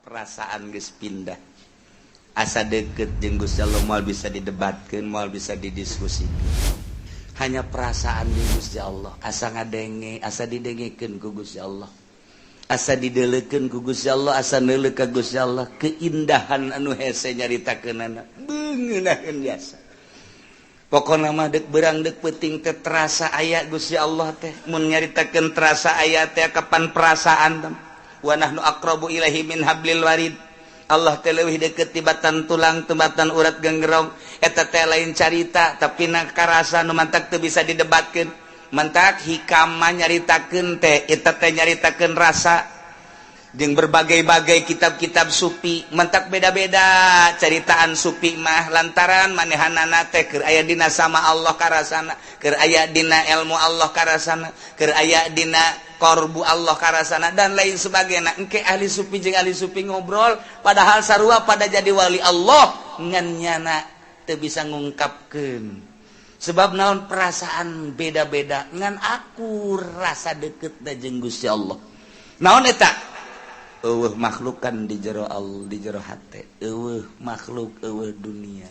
Perasaan geus pindah, asa deket jeung Gusti Allah, moal bisa didebatkeun, moal bisa didiskusikan. Hanya perasaan di Gusti Allah, asa ngadenge, asa didengekeun ku Gusti Allah, asa didelekeun ku Gusti Allah, asa neuleuh ka Gusti Allah. Keindahan anu hese nyaritakeunana, beungeunahkeun biasa. Pokokna mah dek berang dek peuting teh terasa aya Gusti Allah teh. Mun nyaritakeun terasa aya teh, kapan perasaan teh? Wa nahnu aqrabu ilaihi min hablil warid. Allah teh leuwih deukeut tibatan tulang, tibatan urat genggerong. Eta teh lain carita, tapi na karasa nu mantak teu bisa didebatkeun. Mantak Hikam mah nyaritakeun teh, eta teh nyaritakeun rasa jeung berbagai-bagai kitab-kitab sufi. Mentak beda-beda ceritaan sufi mah, lantaran manehanana teh keur aya dina sama Allah karasana, keur aya dina ilmu Allah karasana, keur aya dina korbu Allah karasana, dan lain sebagainya. Engke ahli sufi jeung ahli sufi ngobrol, padahal sarua pada jadi wali Allah, ngan nyana teu bisa ngungkapkeun. Sebab naon? Perasaan beda-beda, ngan aku rasa deket da jeung Gusti Allah. Naon eta? Eueuh makhlukan di jero Allah, di jero hate. Eueuh makhluk, eueuh dunia.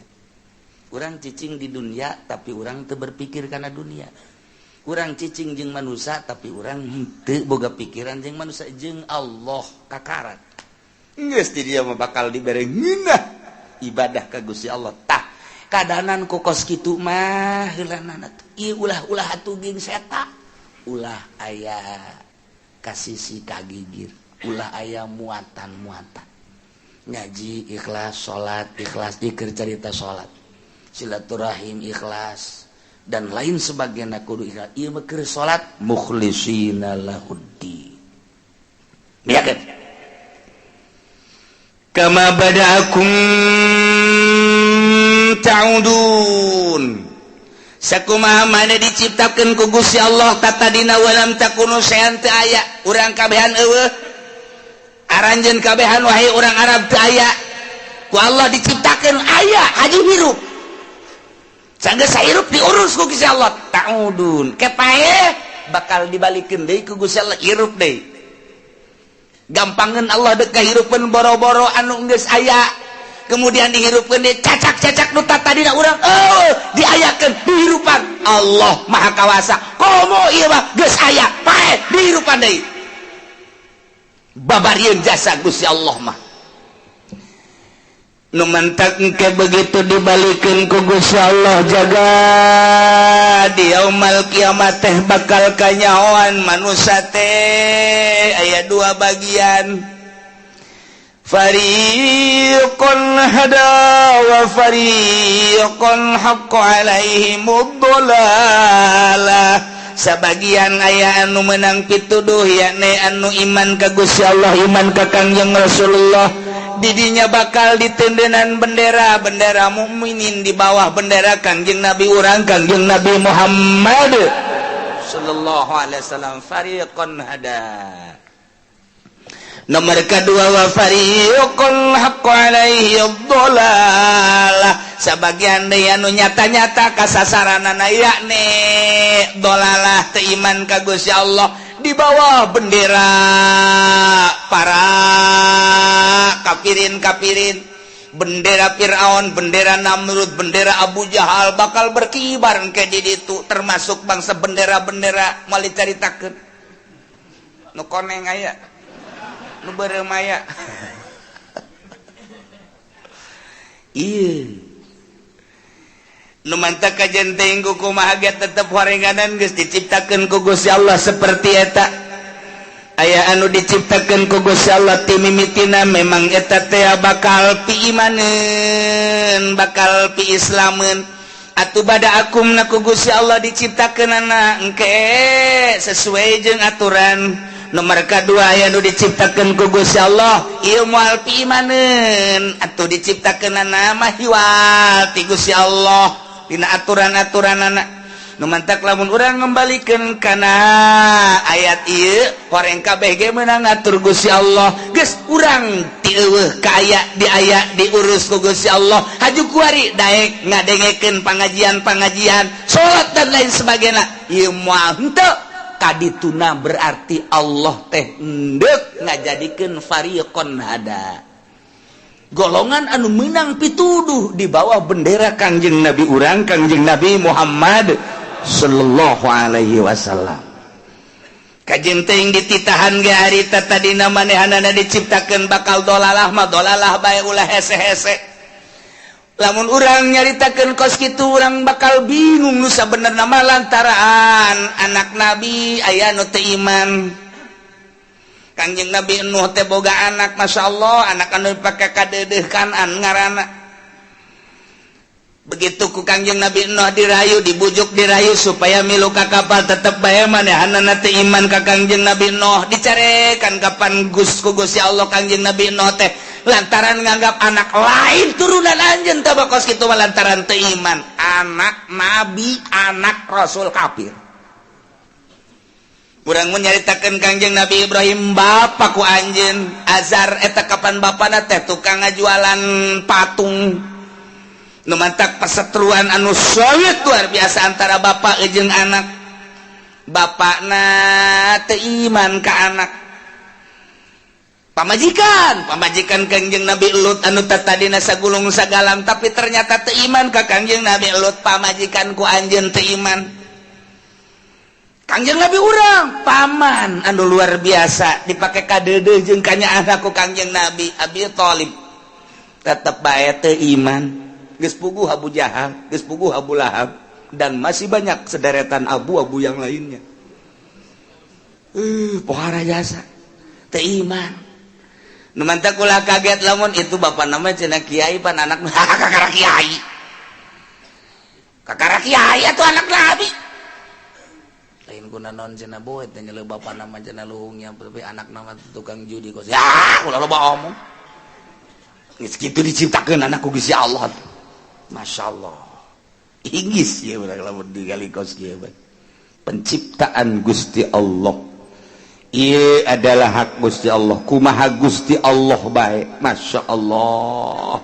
Urang cicing di dunia, tapi urang teu berpikir kana dunia. Urang cicing jeung manusia, tapi urang henteu boga pikiran jeung manusia, jeung Allah kakarat. Geus di dia mah bakal dibere ngeunah ibadah ka Gusti Allah. Tah, kadanan ku kos kitu mah heulanana tuh. Ieu ulah-ulah atuh ging seta, ulah aya kasisi kagigir, ulah aya muatan-muatan. Ngaji ikhlas, salat ikhlas, dikir, cerita salat, silaturahim ikhlas, dan lain sebagainya kudu ikhlas. Ieu mah keur salat mukhlisina lahuddin. Miyakeun kama bada'akum ta'udun. Sakumaha mana diciptakeun ku Gusti Allah tatadina, walam takunu syai'an, teu aya urang kabehan, eueuh aranjeun kabehan, wahai urang Arab, teu aya. Ku Allah diciptakeun aya, haji hirup. Sanggeus hirup diurus ku Gusti Allah. Ta'udun kepae bakal dibalikeun deui ku Gusti Allah, hirup deui. Gampangeun Allah dek kahirupeun boro-boro anu geus aya, kemudian dihirupkeun deui cacak-cacak nu tadina urang, oh, diayakeun dihirupan. Allah Maha Kawasa. Komo ieu mah geus aya, pae dihirupan deui. Babarieun jasa Gusti Allah mah. Nu mantak engke begitu dibalikeun ku Gusti Allah jaga di yaumal kiamat teh bakal kanyahoan manusia teh aya dua bagian: fariqun hada wa fariqun haqqa alaihimud dhalalah. Sebagian aya anu menang pituduh, yakni anu iman ka Gusti Allah, iman ka Kangjeng Rasulullah. Didinya bakal ditendenan bendera, bendera mukminin di bawah bendera Kangjeng Nabi urang, Kangjeng Nabi Muhammad sallallahu alaihi wasallam. Fariqun hada. Nomor kedua, wa fariqun haqqa alaihi dhalalah. Sebagian deui anu nyata-nyata kasasaranana, yakni dolalah, teu iman ka Gusti Allah, di bawah bendera para kafirin-kafirin, bendera Fir'aun, bendera Namrud, bendera Abu Jahal bakal berkibar ke di ditu, termasuk bangsa bendera-bendera moal dicaritakeun. Nu koneng aya, nu beureum aya. Iya, nu mantak kajen teh kumaha ge tetep horenganan geus diciptakeun ku Gusti Allah seperti eta. Aya anu diciptakeun ku Gusti Allah ti mimitina memang eta teh bakal piimaneun, bakal piislameun. Atuh bada akum na ku Gusti Allah diciptakeunana engke sesuai jeung aturan. Nomor kedua, aya nu diciptakeun ku Gusti Allah ieu moal piimaneun, atuh diciptakeunana mah hiwal ti Gusti Allah dina aturan-aturanana. Nu mantak lamun urang ngembalikan kana ayat ieu, horeng kabeh ge meunang ngatur Gusti Allah. Geus urang ti eueuh ka aya, di aya diurus ku Gusti Allah. Haju kuari daek ngadengekeun pangajian-pangajian, salat, dan lain sebagainya, ieu moal henteu. Kadituna berarti Allah teh endek ngajadikeun fariqon hada, golongan anu menang pituduh di bawah bendera Kangjeng Nabi urang, Kangjeng Nabi Muhammad sallallahu alaihi wasallam. Kajeun teuing dititahan ge harita tadina manehanana diciptakeun bakal dolalah mah dolalah bae, ulah hese-hese. Lamun urang nyaritakeun kos kitu, urang bakal bingung nu sabenerna mah, lantaran anak nabi aya nu teu iman. Kangjeng Nabi Nuh teh boga anak, Masya Allah, anak anu dipake kadeudeuh Kanan ngaranna. Begitu ku Kangjeng Nabi Nuh dirayu, dibujuk, dirayu supaya milu ka kapal, tetep bae manehanana teu iman ka Kangjeng Nabi Nuh. Dicarekan kapan Gus ku Gusti Allah Kangjeng Nabi Nuh teh lantaran nganggap anak lain turunan anjeun teh kos kitu mah, lantaran teu iman. Anak nabi, anak rasul, kafir. Urang menyaritakan Kangjeng Nabi Ibrahim, bapak ku anjeun Azar eta kapan bapana teh tukang ngajualan patung. Nu mantak perseteruan anu solid luar biasa antara bapak jeung anak. Bapakna teu iman ka anak. Pamajikan, pamajikan Kangjeng Nabi Lut anu tadina sagulung sagalang, tapi ternyata teu iman ka Kangjeng Nabi Lut. Pamajikan ku anjeun teu iman. Kangjeng Nabi urang, paman anu luar biasa dipakai kadeudeuh jeung kanyaah ku Kangjeng Nabi Abi Thalib, tetep bae teu iman. Geus puguh Abu Jahal, geus puguh Abu Lahab, dan masih banyak sederetan abu-abu yang lainnya. Pohara jasa teu iman. Nu mantak ulah kaget lamun itu bapak nama cenah kiai, pan anak kakara kiai, kakara kiai atau anak nabi lain guna non cenah boet teh nyeleu bapak nama cenah luhungnya, tapi anak nama tukang judi kos ya. Ulah loba omong. Geus kitu diciptakeun anak ku Gusti Allah. Masya Allah, inggis ya urang lamun digali kos kieu. Penciptaan Gusti Allah. Ieu adalah hak Gusti Allah. Kumaha Gusti Allah baik. Masya Allah.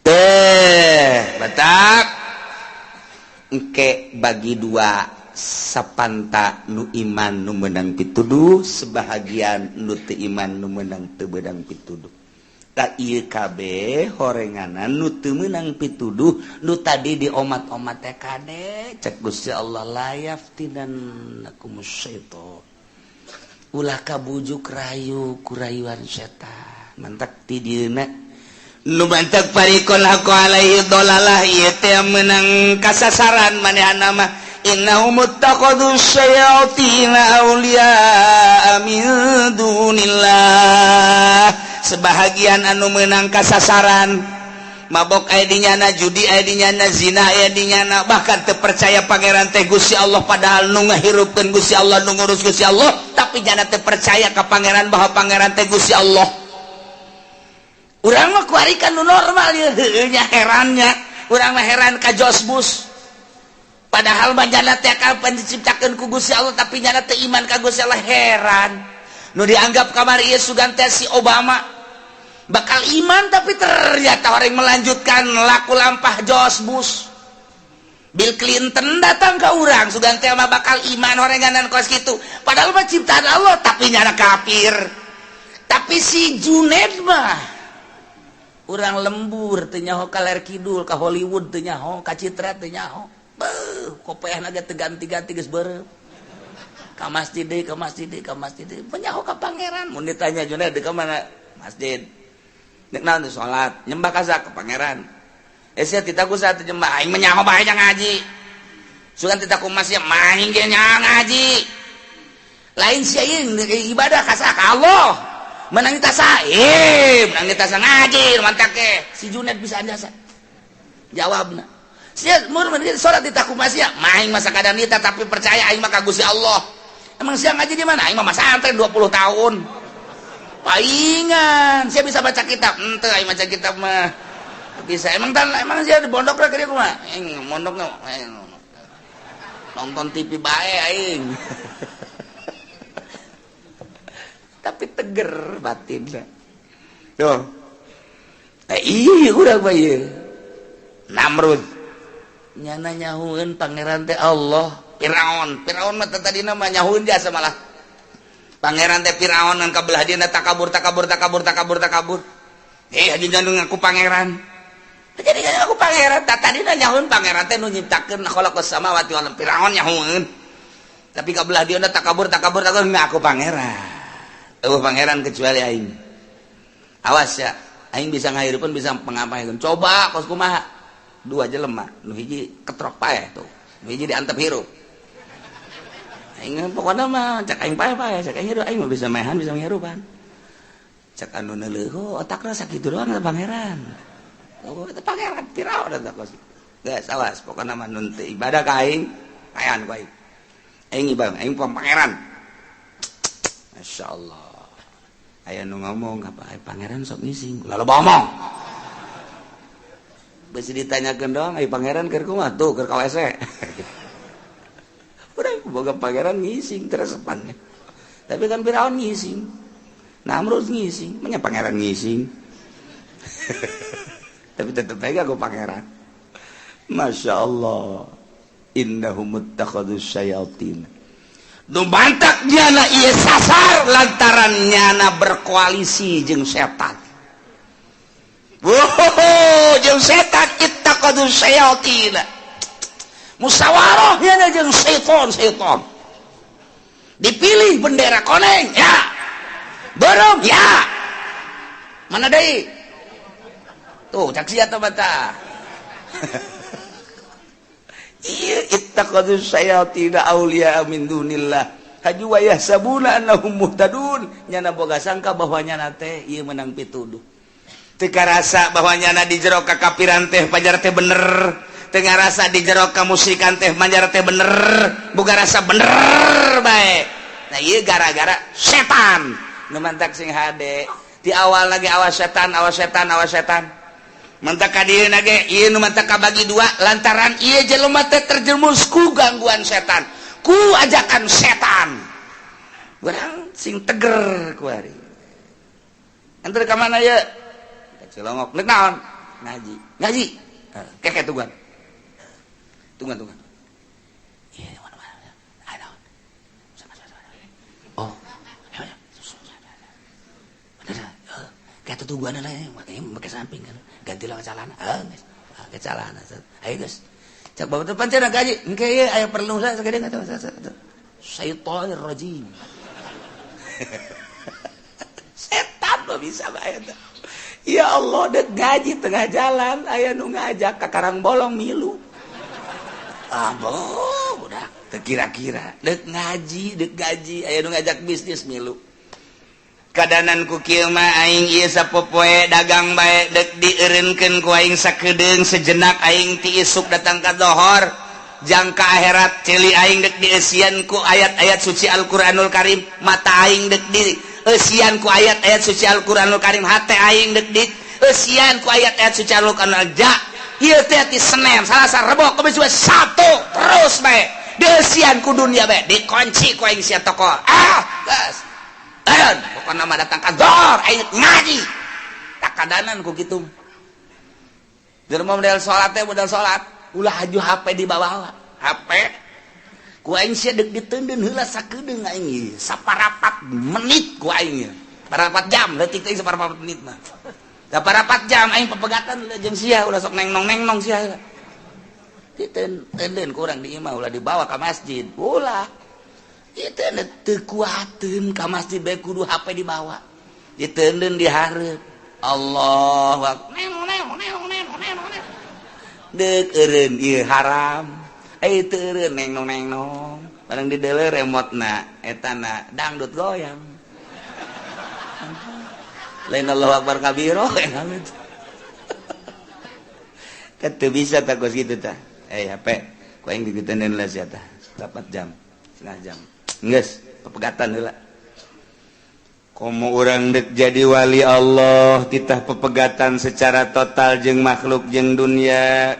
Teh batak engke bagi dua, sapanta nu iman nu menang pituduh, sebahagian nu teu iman nu menang teu beunang pituduh. Tak ieu kabeh horenganan nu teu meunang pituduh, nu tadi di omat-omat teh, kade cek Gusti Allah, la yaftinannakumus syaitan, ulah kabujuk rayu ku rayuan setan. Mantak ti dieuna nu mantak fariqon haqqo alaihi dolalah, ieu teh menang kasasaran manehna mah. Innahum ittakhadhu syayatina awliya min dunillah. Sebahagian anu menang kasasaran, mabok aya di nyana, judi aya di nyana, zina aya di nyana, bahkan teu percaya pangeran teh Gusti Allah, padahal nu ngahirupkeun Gusti Allah, nu ngurus Gusti Allah, tapi nyana teu percaya ka pangeran, bahwa pangeran teh Gusti Allah. Urang mah kuari kan nu normal ya. Heueuh nya, herannya urang mah heran ka George Bush. Padahal mah nyana teh kapan diciptakeun ku Gusti Allah, tapi nyana teu iman ka Gusti Allah. Heran nu dianggap kamari ieu sugan teh si Obama bakal iman, tapi ternyata orang melanjutkan laku lampah George Bush. Bill Clinton datang ke urang, sugan teh mah bakal iman orenganan kos gitu, padahal mah ciptaan Allah, tapi nyana kafir. Tapi si Junet mah urang lembur teu nyaho ka ler kidul, ka Hollywood teu nyaho, ka Citra teu nyaho. Beuh, kopeahna ge teu ganti-ganti, geus beureum. Ka masjid deui, ka masjid deui, ka masjid deui, penyaho ka pangeran. Mun ditanya, "Junet di ka mana?" "Masjid." Nek naon? "Salat." "Nyembah ka ka pangeran?" "Eh, sia tita ku saat nyembah." "Aing mah nyaho bae ngaji." "Sugan tita ku masjid?" "Maing ge ngaji." "Lain sia ieu ibadah ka ka Allah." "Menang ditasa, eh, menang ditasa ngaji." Mantak ke si Junet bisa jasa jawabna. Sia mun salat di taku masih maing masa kadang nita, tapi percaya aing mah ka Gusti Allah. "Emang sia ngaji di mana?" "Aing mah masantren 20 tahun." "Paingan sia bisa baca kitab?" "Ente, aing baca kitab mah bisa." "Emang tan, emang sia di pondok lah kumaha?" "Aing mondok nonton TV bae aing." Tapi teger batin tuh. Eh, iya, urang mah ieu Namrud nyana nyahueun pangeran teh Allah. Firaun. Firaun mah tadi mah nyahueun jasa malah. Pangeran teh Firaun ngan kabelah dieuna takabur, takabur, takabur, takabur, takabur. Eh, haji jangan ngaku pangeran. Jadi kan aku pangeran, tak tadi nyahueun pangeran teh nu nyiptakeun khalaqas samawati wal, Firaun nyahueun. Tapi kabelah dieuna takabur, takabur, takabur, ngaku pangeran. Euweuh pangeran kecuali aing. Awas ya, aing bisa ngahirupkeun, bisa pengapaikeun. Coba kos kumaha? Dua jelema, nu hiji ketrok paeh tuh. Nu hiji diantep hirup. Aing pokoknya mah cek aing paeh paeh, cek aing hirup, aing mah bisa maehan, bisa ngirupan. Cek anu neuleuh, oh, otakna sakitu doang eta pangeran. Oh, eta pangeran Firaun eta kos. Geus awas, pokokna mah nu teu ibadah ka aing, paehan ku aing. Aing ibadah, aing pangeran. Masya Allah. Aya nu ngomong apa, pangeran sok ngising. Lalu ngomong. Besi ditanyakeun doang, ai pangeran keur kumaha tuh, keur ka WC. Udah boga pangeran ngising teresepannya. Tapi kan Firaun ngising. Namrud ngising, menya pangeran ngising. Tapi tetep aja aku pangeran. Masya Allah. Innahum ittakhadhu syayatin. Nu mantak nyana ieu sasar lantaran nyana berkoalisi jeung setan. Wow, jeung setan, ittakhadhu syayatin. Musyawarah nyana jeung setan setan. Dipilih bendera koneng ya. Beureum ya. Mana deui? Tuh, cak sia teh mata. Iya, ittakhadhu syayatin auliya min dunillah. Haju wa yahsabuna annahum muhtadun. Nyana boga sangka bahwa nyana teh ieu menang pituduh. Teu karasa bahwa nyana di jero kakafiran teh pajar teh bener. Teu ngarasa di jero kamusyrikan teh manjar teh bener. Boga rasa bener bae. Nah, ieu gara-gara setan. Nu mantak sing hade. Di awal lagi awas setan, awas setan, awas setan. Mantak ka dieu ge ieu nu mantak kabagi dua lantaran ieu jelema teh terjerumus ku gangguan setan, ku ajakan setan. Urang sing teger kuari. Enter ka mana ye? Ka Cilongok. Nek naon? Ngaji. Ngaji. Keke tungguan. Tungguan, tungguan. Iya, mana mana. Ayo. Sama sama. Oh. Bener. Kayak tungguan lah, makanya pakai samping kan. Gantilah ke celana. Ah, geus. Ke celana. Ayo geus. Cak bapak depan cenah gaji. Engke ieu aya perlu saya sakedeung atuh. Syaitonir rajim. Setan mah bisa bae eta. Ya Allah, dek gaji tengah jalan aya nu ngajak ka Karang Bolong milu. Ah, udah teu kira-kira dek ngaji, dek gaji aya nu ngajak bisnis milu. Kadanan ku kieu mah aing ieu sapopoe dagang bae, dek dieureunkeun ku aing sakedeung sejenak, aing ti isuk datang ka dohor jangka akhirat, ceuli aing dek dieusian ku ayat-ayat suci Al-Qur'anul Karim, mata aing dek dieusian ku ayat-ayat suci Al-Qur'anul Karim, hate aing dek dieusian ku ayat-ayat suci Al-Qur'anul ja. Ieu teh ti Senin, Salasa, Rebo, Kamis, Jumat, Sabtu terus bae dieusian ku dunia bae, dikunci ku aing sia toko. Ah, geus. Ayon, pokokna mah datang ka dohor aing ngaji. Tak kadanan ku kitu. Jelema model salat teh model salat, ulah haju HP dibawa. HP ku aing sia deuk diteundeun heula sakedeung aing saparapat menit ku aing. Parapat jam, leutik teh saparapat menit mah. Saparapat jam aing pepegatan jeung sia, ulah sok neng nong neng nong sia. Diteundeun ku urang di imah, ulah dibawa ka masjid. Ulah. Itu teu kuateun ka masjid bae kudu HP dibawa. Diteundeun di hareup. Allahu akbar. Neng neng neng neng neng neng. Deuk eureun ieu haram. Eh, teu eureun neng nong neng nong. Barang dideuleu remotna etana dangdut goyang. Lain Allahu akbar kabiro. Kan teu bisa tak kos kitu tah. Eh, HP ku aing diteundeun lah sia tah. 4 jam, setengah jam. Geus, pepegatan heula. Komo urang dek jadi wali Allah titah pepegatan secara total jeung makhluk jeung dunia.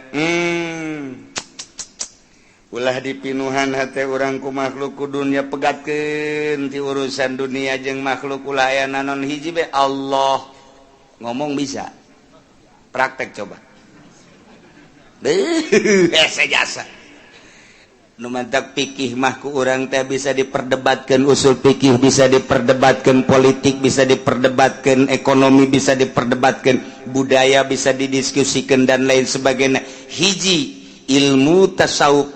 Ulah dipinuhan hate urang ku makhluk, ku dunia, pegatkeun ti urusan dunia jeung makhluk, ulah aya nanon, hiji be Allah. Ngomong bisa, praktek coba. Deuh, hese jasa. Nu mantak pikih mah ku urang teh bisa diperdebatkan, usul pikih bisa diperdebatkan, politik bisa diperdebatkan, ekonomi bisa diperdebatkan, budaya bisa didiskusikan, dan lain sebagainya. Hiji ilmu tasawuf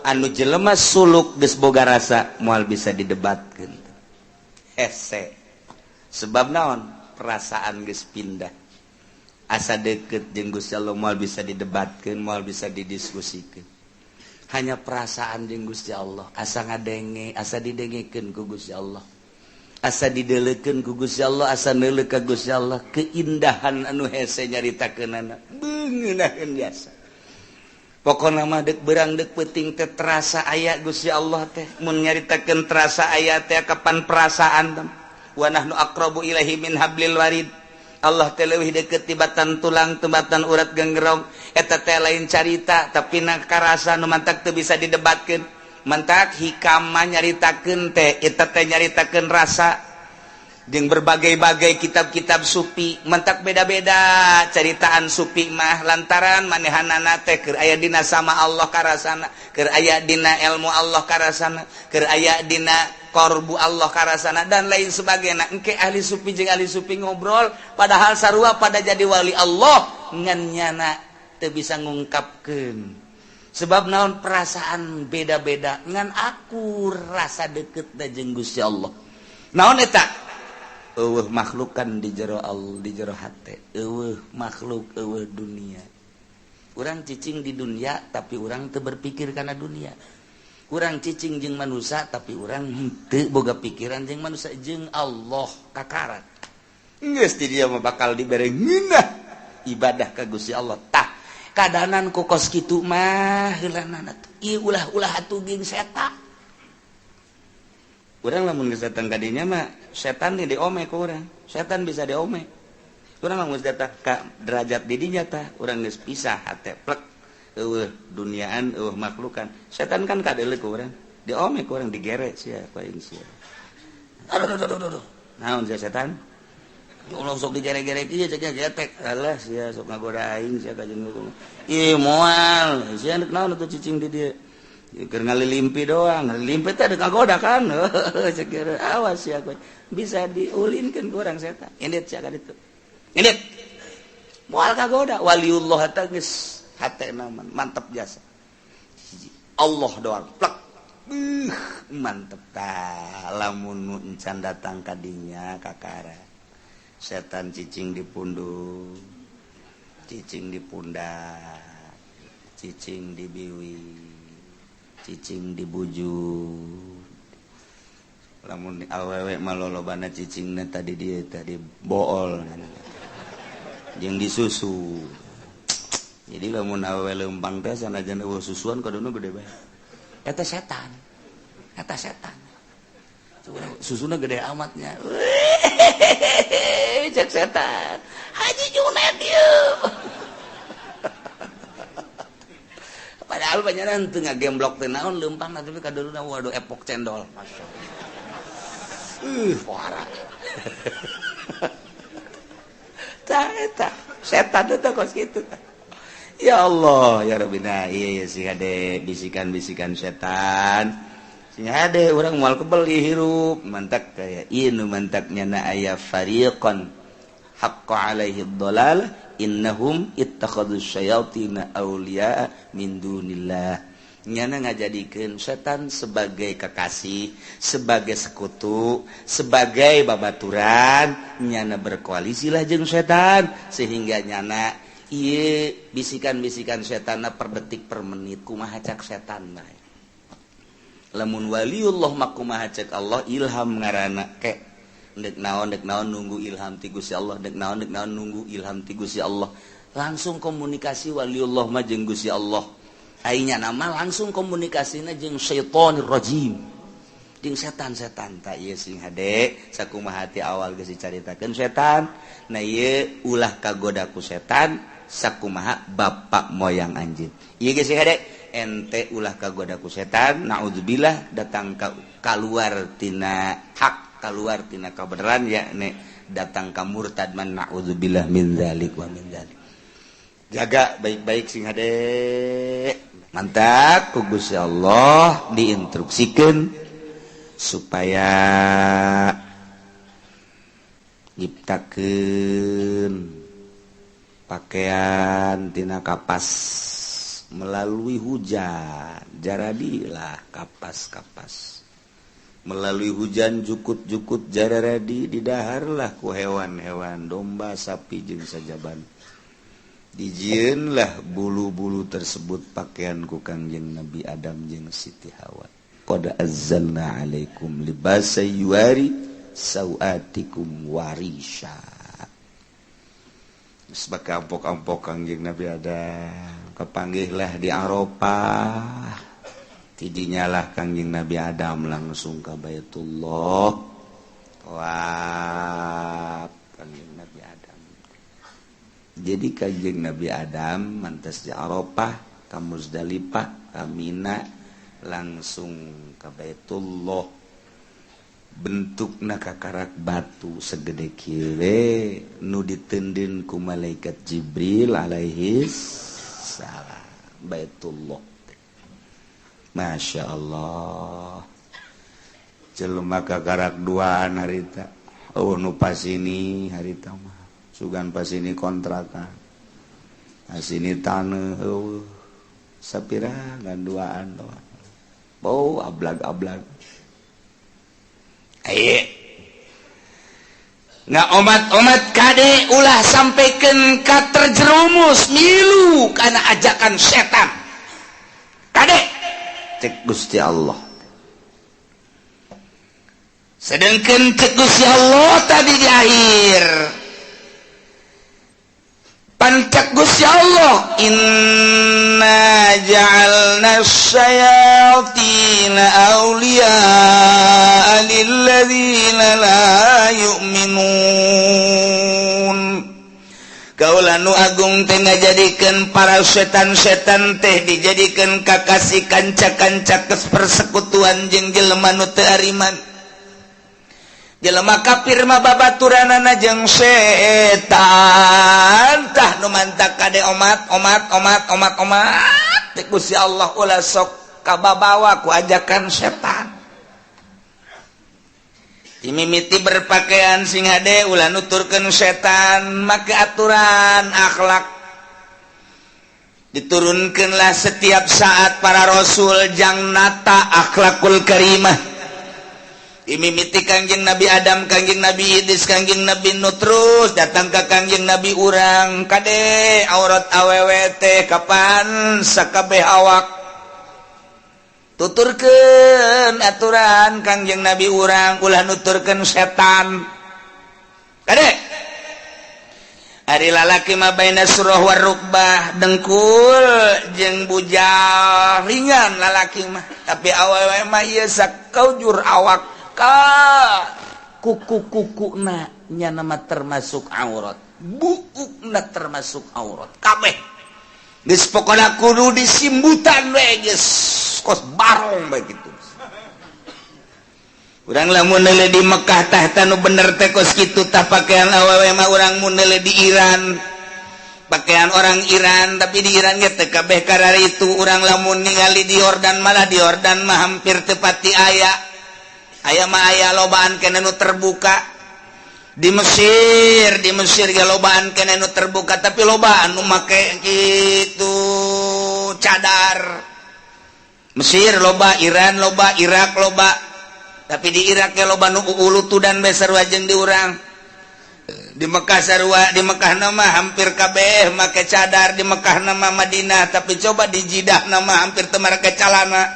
anu jelema suluk geus boga rasa moal bisa didebatkan, hese. Sebab naon? Perasaan geus pindah. Asa deket jeung Gusti Allah moal bisa didebatkan, moal bisa didiskusikan. Hanya perasaan jeung Gusti Allah, asa ngadenge, asa didengekeun ku Gusti Allah, asa didelekeun ku Gusti Allah, asa neuleuh ka Gusti Allah, keindahan anu hese nyaritakeunana beungeunahkeun biasa. Pokona mah dek berang dek peuting teh terasa aya Gusti Allah teh. Mun nyaritakeun terasa aya teh kapan perasaan? Wa nahnu aqrabu ilaihi min hablil warid. Allah teh leuwih deket tibatan tulang, tibatan urat genggerong. Eta teh lain carita, tapi na karasa. Nu mantak teu bisa didebatkeun. Mantak hikam mah nyaritakeun teh eta teh nyaritakeun rasa jeung berbagai-bagai kitab-kitab sufi. Mantak beda-beda caritaan sufi mah lantaran manehanana teh keur aya dina sama Allah karasana, keur aya dina ilmu Allah karasana, keur aya dina korbu Allah karasana, dan lain sebagainya. Engke ahli sufi jeung ahli sufi ngobrol, padahal sarua pada jadi wali Allah, ngan nyana teu bisa ngungkapkeun. Sebab naon? Perasaan beda-beda, ngan aku rasa deket da jeung Gusti Allah. Naon eta? Euweuh makhlukan di jero Allah, di jero hate euweuh makhluk, euweuh dunia. Urang cicing di dunia, tapi urang teu berpikir kana dunia. Urang cicing jeung manusia, tapi urang henteu boga pikiran jeung manusia, jeung Allah kakarat. Geus di dia mah bakal dibere ngeunah ibadah ka Gusti Allah. Tah, kadanan ku kos kitu mah heulanana tuh. Ieu ulah-ulah atuh jeung setan. Urang lamun geus datang ka dinya mah setan di diome ku urang. Setan bisa diome. Urang lamun geus datang ka derajat di dinya tah, urang geus pisah hate plek. Euweuh duniaan, euweuh makhlukan. Setan kan kadeuleu ku urang. Diome ku urang, digere sia ku aing sia. Aduh, aduh, aduh, aduh. Naon sia setan? Ya Allah, sok digere-gere ieu cek getek. Alah, sia sok ngagoda aing sia ka jeung. Ih, moal. Sia deuk naon atuh cicing di dieu? Keur ngalilimpi doang. Ngalilimpi teh deuk ngagoda kan. Cek awas sia kowe. Bisa diulinkeun ku urang setan. Indit sia ka ditu. Indit. Moal kagoda waliullah teh geus hate mantep jasa. Allah doang plek. Mantep tah. Lamun encan datang kadinya kakara setan cicing di pundung, cicing di pundak, cicing di biwi, cicing di bujur. Lamun awewe mah lolobana cicingna tadi dia tadi bool jeung disusu. Jadi lamun awewe lempang teh sanajan euweuh susuan kaduna gede bae. Eta setan, eta setan susuna gede amatnya. Cek setan, Haji Junet ieu. Padahal banyak teu ngagemblok teh naon lempang, tapi kaduluna waduh, epok cendol, masyaallah. Parah. Tah, eta setan teh kos kitu. Ya Allah ya Rabbi. Nah, iya sih, hade bisikan-bisikan setan sing hade urang moal kebel hirup. Mantak kaya ieu nu mantak nyana aya fariqan haqqa alaihi dhalal innahum ittakhadhu syayatina awliya min dunillah. Nyana ngajadikeun setan sebagai kekasih, sebagai sekutu, sebagai babaturan. Nyana berkoalisi lah jeung setan sehingga nyana ieu bisikan-bisikan setan per detik per menit kumaha cak setan bae. Lamun waliullah mah kumaha cek Allah, ilham ngaranna. Ke dek naon, dek naon, nunggu ilham ti Gusti Allah. Dek naon, dek naon, nunggu ilham ti Gusti Allah. Langsung komunikasi waliullah mah jeung Gusti Allah. Aingnya nama langsung komunikasina jeung syaitonir rajim, jeung setan-setan. Tak ieu sing hade sakumaha ti awal geus dicaritakeun setan. Nah, ieu ulah kagoda ku setan sakumaha bapak moyang anjeun. Ieu geus sing hade, ente ulah kagoda ku setan, naudzubillah datang ka kaluar tina hak, kaluar tina kabeneran, ya ne datang ka murtad man, naudzubillah min zalik wa min zalik. Jaga baik-baik, sing hade. Mantap ku Gusti Allah diinstruksikan supaya nyiptakeun pakaian tina kapas. Melalui hujan jaradilah kapas-kapas, melalui hujan jukut-jukut jaradi, didaharlah ku hewan-hewan, domba, sapi jeung sajaban. Dijieunlah bulu-bulu tersebut pakaian ku Kangjeng Nabi Adam jeung Siti Hawa. Qad anzalna alaikum libasa yuwari sawatikum warisha. Sebagai ampok-ampok Kangjeng Nabi Adam kepanggihlah di Arafah. Tidinya lah Kangjeng Nabi Adam langsung ke Baitullah. Wah, Kangjeng Nabi Adam, jadi Kanjeng Nabi Adam mantas di Arafah ka Muzdalifah, ka Mina, langsung ke Baitullah. Bentukna kakarak batu segede kieu nu diteundeun ku malaikat Jibril alaihi salam. Baitullah, Masya Allah, jelema kakarak duaan harita. Oh, nu pas ini harita mah sugan pas ini kontrakan, pas ini tanah, oh, sapira ngan duaan doang, bau ablag-ablag. Ayo nggak omat-omat, kade, ulah sampaikan ka terjerumus milu karena ajakan setan. Kade, cek Gusti Allah. Sedangkan cek Gusti Allah tadi di akhir pancak Gusti Allah, inna ja'alna syayatina awliya lilladzina la yu'minun. Kaula nu agung teh ngajadikeun para setan-setan teh dijadikeun kakasih, kanca-kanca persekutuan jeung jelema nu teu ariman. Jelema kafir mah babaturanana jeung setan. Tah, nu mantak kade, omat, omat, omat, omat, omat. Teh Gusti Allah, ulah sok kababawa ku ajakan setan. Dimimiti berpakaian sing hade, ulah nuturkeun setan, make aturan akhlak. Diturunkanlah setiap saat para rasul jang nata akhlakul karimah. Dimimiti Kangjeng Nabi Adam, Kangjeng Nabi Idris, Kangjeng Nabi Nuh, terus datang ke Kangjeng Nabi urang. Kade, aurat awewe teh kapan sakabeh awak. Tuturkeun aturan Kangjeng Nabi urang, ulah nuturkeun setan. Kade, ari lalaki mah baina surah warukbah, dengkul jeung bujal ringan lalaki mah, tapi awewe mah ieu sakaujur awak ka kuku-kuku na nya nama termasuk aurat, buukna termasuk aurat kabeh. Geus pokona kudu disimbutan we, geus kos barong bae kitu. Urang lamun neuleuh di Mekah, tah, nu bener teh kos kitu tah pakaian awewe mah. Urang mun neuleuh di Iran, pakaian orang Iran, tapi di Iran ge teu kabeh itu. Urang lamun ningali di Yordan, malah di Yordan mah hampir tepati aya, aya mah aya, lobaan keneh nu terbuka. Di Mesir, di Mesir ge lobaan keneh nu terbuka, tapi lobaan nu make gitu cadar. Mesir loba, Iran loba, Irak loba, tapi di Irak ya loba nu ulutudan bae, sarua jeung di urang. Di Mekah sarua, di Mekah nama hampir kabeh make cadar di Mekah nama, Madinah, tapi coba di Jidah nama hampir teu make calana.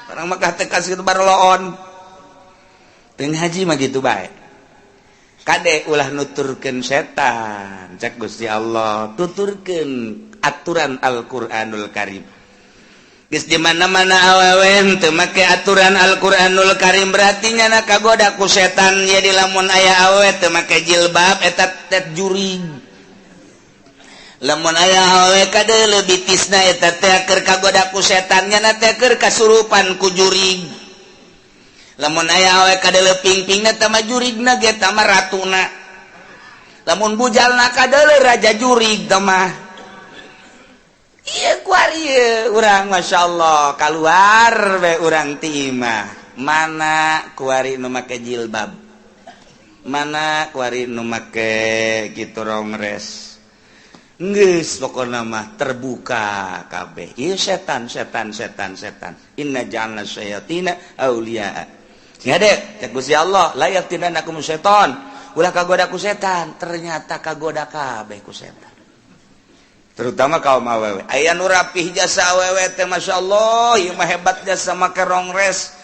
Orang Mekah teh kasih barloon. Teu haji mah gitu bae. Kade, ulah nuturkeun setan, cek Gusti Allah, tuturkeun aturan Al-Qur'anul Karim. Geus di mana-mana awewe teu make aturan Al-Qur'anul Karim, berarti nyana kagoda ku setan. Jadi lamun aya awewe teu make jilbab, eta teh jurig. Lamun aya awewe kadeuleu bitisna, eta teh keur kagoda ku setan, nyana teh keur kasurupan ku jurig. Lamun aya awewe kadeuleu pingpingna, teh mah jurigna ge, tah mah ratuna. Lamun bujalna kadeuleu, raja jurig teh mah. Iya, kuari urang, Masya Allah, keluar be urang ti imah, mana kuari nu make jilbab, mana kuari nu make gitu rongres. Geus pokona mah terbuka kabeh. Ieu setan, setan, setan, setan. Inna ja'alna syayatina auliya. Sing hade cek Gusti Allah, la yaftinannakum syaitan. Ulah kagoda ku setan, ternyata kagoda kabeh ku setan. Terutama kaum awewe. Aya nu rapih jasa awewe teh, masyaallah, ieu mah hebat jasa make rongres.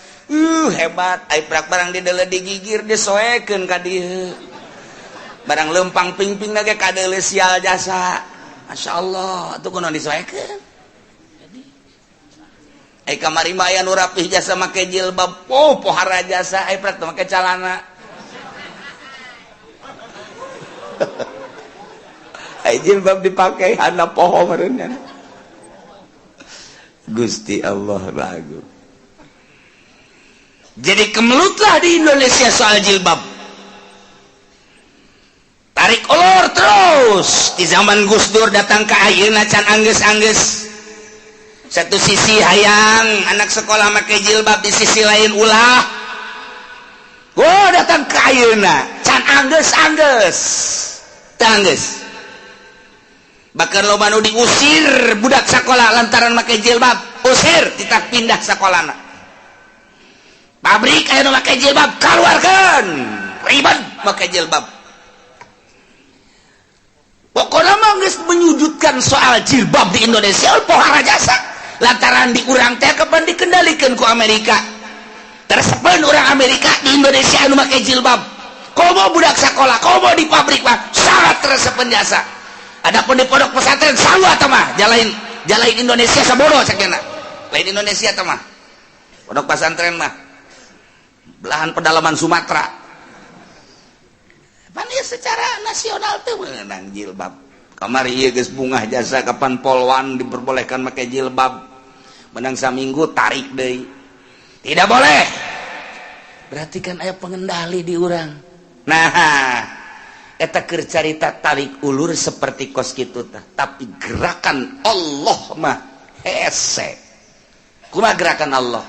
Hebat, ai prak barang di digigir disoekeun ka dieu. Barang lempang ping-ping lagi kadeuleu sial jasa. Masya Allah, tuh kuno disoekeun. Ai kamari mah aya nu rapih jasa make jilbab, oh pohara jasa, ai prak teh make calana. Ai jilbab dipakai hana poho meureun. Gusti Allah lagu. Jadi kemelutlah di Indonesia soal jilbab. Tarik ulur terus di zaman Gus Dur datang ke ayeuna can anggeus-anggeus. Satu sisi hayang anak sekolah make jilbab, di sisi lain ulah. Oh, datang ke ayeuna can anggeus-anggeus. Teu anggeus. Bahkan loba nu diusir budak sekolah lantaran make jilbab, usir tidak pindah sekolahna. Pabrik aya nu make jilbab keluarkan, ribet make jilbab. Pokoknya mah geus menyudutkan soal jilbab di Indonesia pohara jasa. Lantaran di urang teh kapan dikendalikan ku Amerika. Tersepen orang Amerika di Indonesia anu make jilbab. Komo budak sekolah, komo di pabrik mah sangat tersepen jasa. Adapun di pondok pesantren sarua tah mah, jalain jalain Indonesia sabodo sakena. Lain Indonesia tah mah. Pondok pesantren mah belahan pedalaman Sumatera. Pan ieu secara nasional teu meunang jilbab. Kamari ieu geus bungah jasa kapan polwan diperbolehkan make jilbab. Menang saminggu tarik deui. Tidak boleh. Berarti kan aya pengendali di urang. Nah, eta keur carita tarik ulur seperti kos kitu tah. Tapi gerakan Allah mah hese. Kumaha gerakan Allah?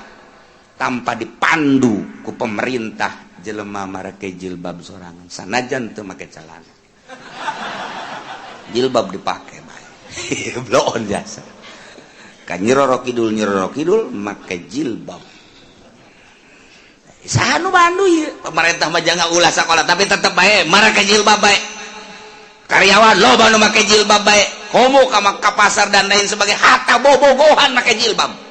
Tanpa dipandu ku pemerintah, jelema marake jilbab sorangan sanajan teu make celana, jilbab dipake bae. Bloon jasa ka Nyi Roro Kidul, Nyi Roro Kidul make jilbab. Saha nu mandu ieu? Pemerintah mah jangan ulah sakola, tapi tetep bae marake jilbab bae. Karyawan loba nu make jilbab bae, komo ka ka pasar dan lain sebagainya, hatta bobogohan make jilbab.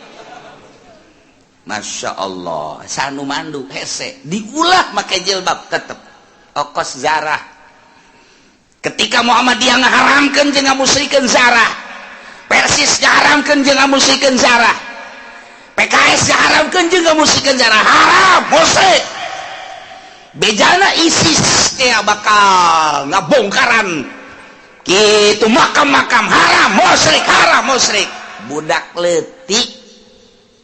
Masya Allah, sanu mandu hese diulah make jilbab tetep okos zarah. Ketika Muhammadiyah ngaharamkeun jeung ngamusrikeun zarah, Persis ngaharamkeun jeung ngamusrikeun zarah, PKS ngaharamkeun jeung ngamusrikeun zarah, haram musyrik. Bejana ISIS teh bakal ngabongkaran kitu makam-makam, haram musyrik, haram musyrik. Budak leutik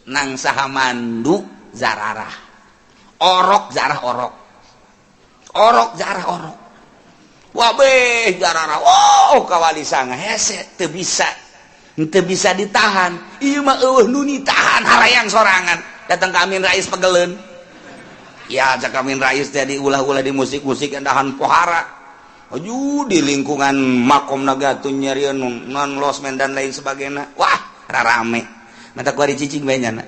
nang saha mandu zararah orok, zarah orok, orok zarah orok, wabeh zararah. Oh, kawali sanga hese, teu bisa, teu bisa ditahan. Ieu mah eueuh nu ditahan, harayang sorangan. Datang ka Amin Rais pegeleun ya, cak Amin Rais teh diulah-ulah di musik-musik endahan pohara. Aduh, di lingkungan makom naga tuh nyarian non losmen dan lain sebagainya. Wah, rarame mata kuari cicing bae nyana.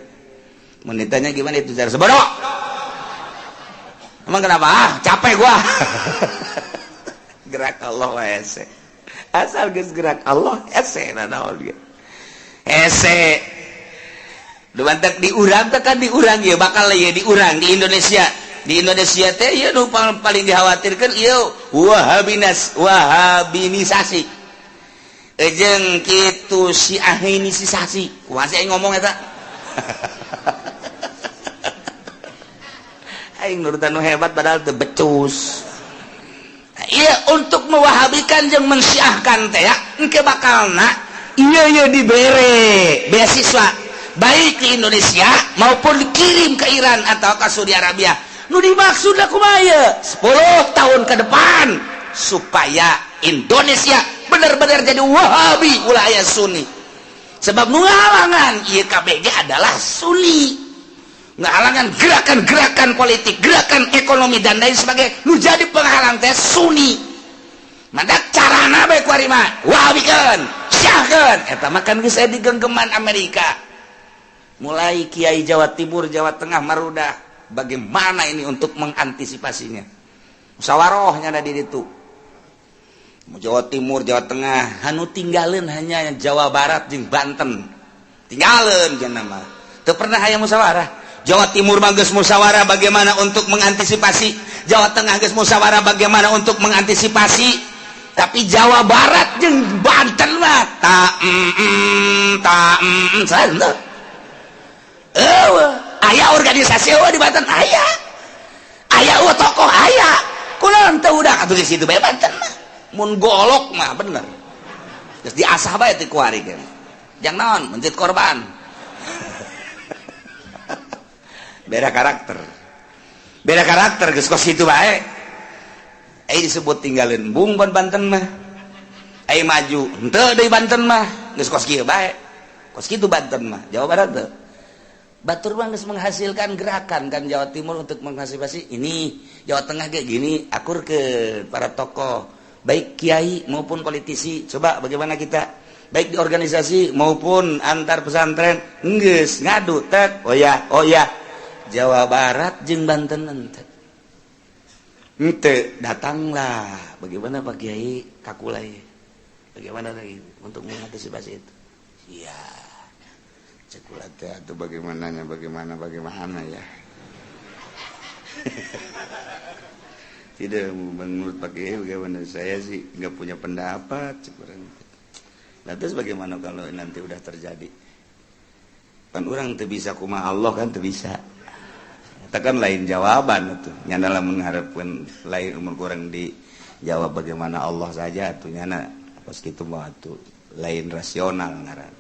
Mun ditanya gimana itu cara sebodoh. Emang kenapa? Ah, capek gua. Gerak Allah hese. Asal geus gerak Allah hese naon ge. Hese. Dumantek diurang teh kan, diurang ieu bakal ieu diurang di Indonesia. Di Indonesia teh ieu nu paling dikhawatirkan ieu wahabinas, wahabinisasi. Ejeng kitu si ahinisasi. Kumaha sih aing ngomong eta? Aing nurutan nu hebat padahal teu becus. Iya, untuk mewahabikan jeung mensyiahkan teh ya, engke bakalna iya iya dibere beasiswa baik di Indonesia maupun dikirim ke Iran atau ke Saudi Arabia. Nu dimaksud kumaha ieu? 10 tahun ke depan supaya Indonesia benar-benar jadi Wahabi, ulah aya Sunni. Sebab nu ngahalangan ieu KBG adalah Sunni, ngahalangan gerakan-gerakan politik, gerakan ekonomi, dan lain sebagainya. Nu jadi penghalang teh Sunni. Maka carana bae kuari mah wahabikeun, syiahkeun. Eta mah kan geus aya di genggeman Amerika. Mulai Kiai Jawa Timur, Jawa Tengah marudah, bagaimana ini untuk mengantisipasinya? Musyawarahnya ada di ditu. Jawa Timur, Jawa Tengah, anu tinggalin hanya Jawa Barat jeung Banten. Tinggalin jeung nama. Teu pernah aya musyawarah. Jawa Timur mah geus musyawarah bagaimana untuk mengantisipasi, Jawa Tengah geus musyawarah bagaimana untuk mengantisipasi. Tapi Jawa Barat jeung Banten mah ta ta mm, aya organisasi eueuh di Banten, aya aya eueuh tokoh, aya kunaon teu udah atuh di situ bae. Banten mah mun golok mah bener geus diasah bae ti kuari ge jang naon mencit korban. Beda karakter, beda karakter, geus kos kitu bae. Ai disebut tinggalin bung ban Banten mah, ai maju henteu deui Banten mah, geus kos kieu bae, kos kitu Banten mah. Jawa Barat teu, batur mah geus menghasilkan gerakan kan. Jawa Timur untuk mengantisipasi ini, Jawa Tengah kayak gini, akur ke para tokoh, baik kiai maupun politisi. Coba bagaimana kita, baik di organisasi maupun antar pesantren, geus ngadu tek. Oh ya, oh ya, Jawa Barat jeung Banten henteu henteu. Datanglah, bagaimana Pak Kiai kakulai, bagaimana lagi untuk mengantisipasi itu? Iya, cek kula teh atau bagaimananya, bagaimana bagaimana ya? Tidak, menurut Pak Kiai bagaimana? Saya sih nggak punya pendapat, cek urang. Nah, terus bagaimana kalau nanti udah terjadi? Kan orang tuh bisa kumaha, Allah kan tuh bisa. Itu kan lain jawaban itu nyana lah, mengharapkan lain umur kurang dijawab bagaimana Allah saja tuh nyana pas gitu mah tuh lain rasional ngaran.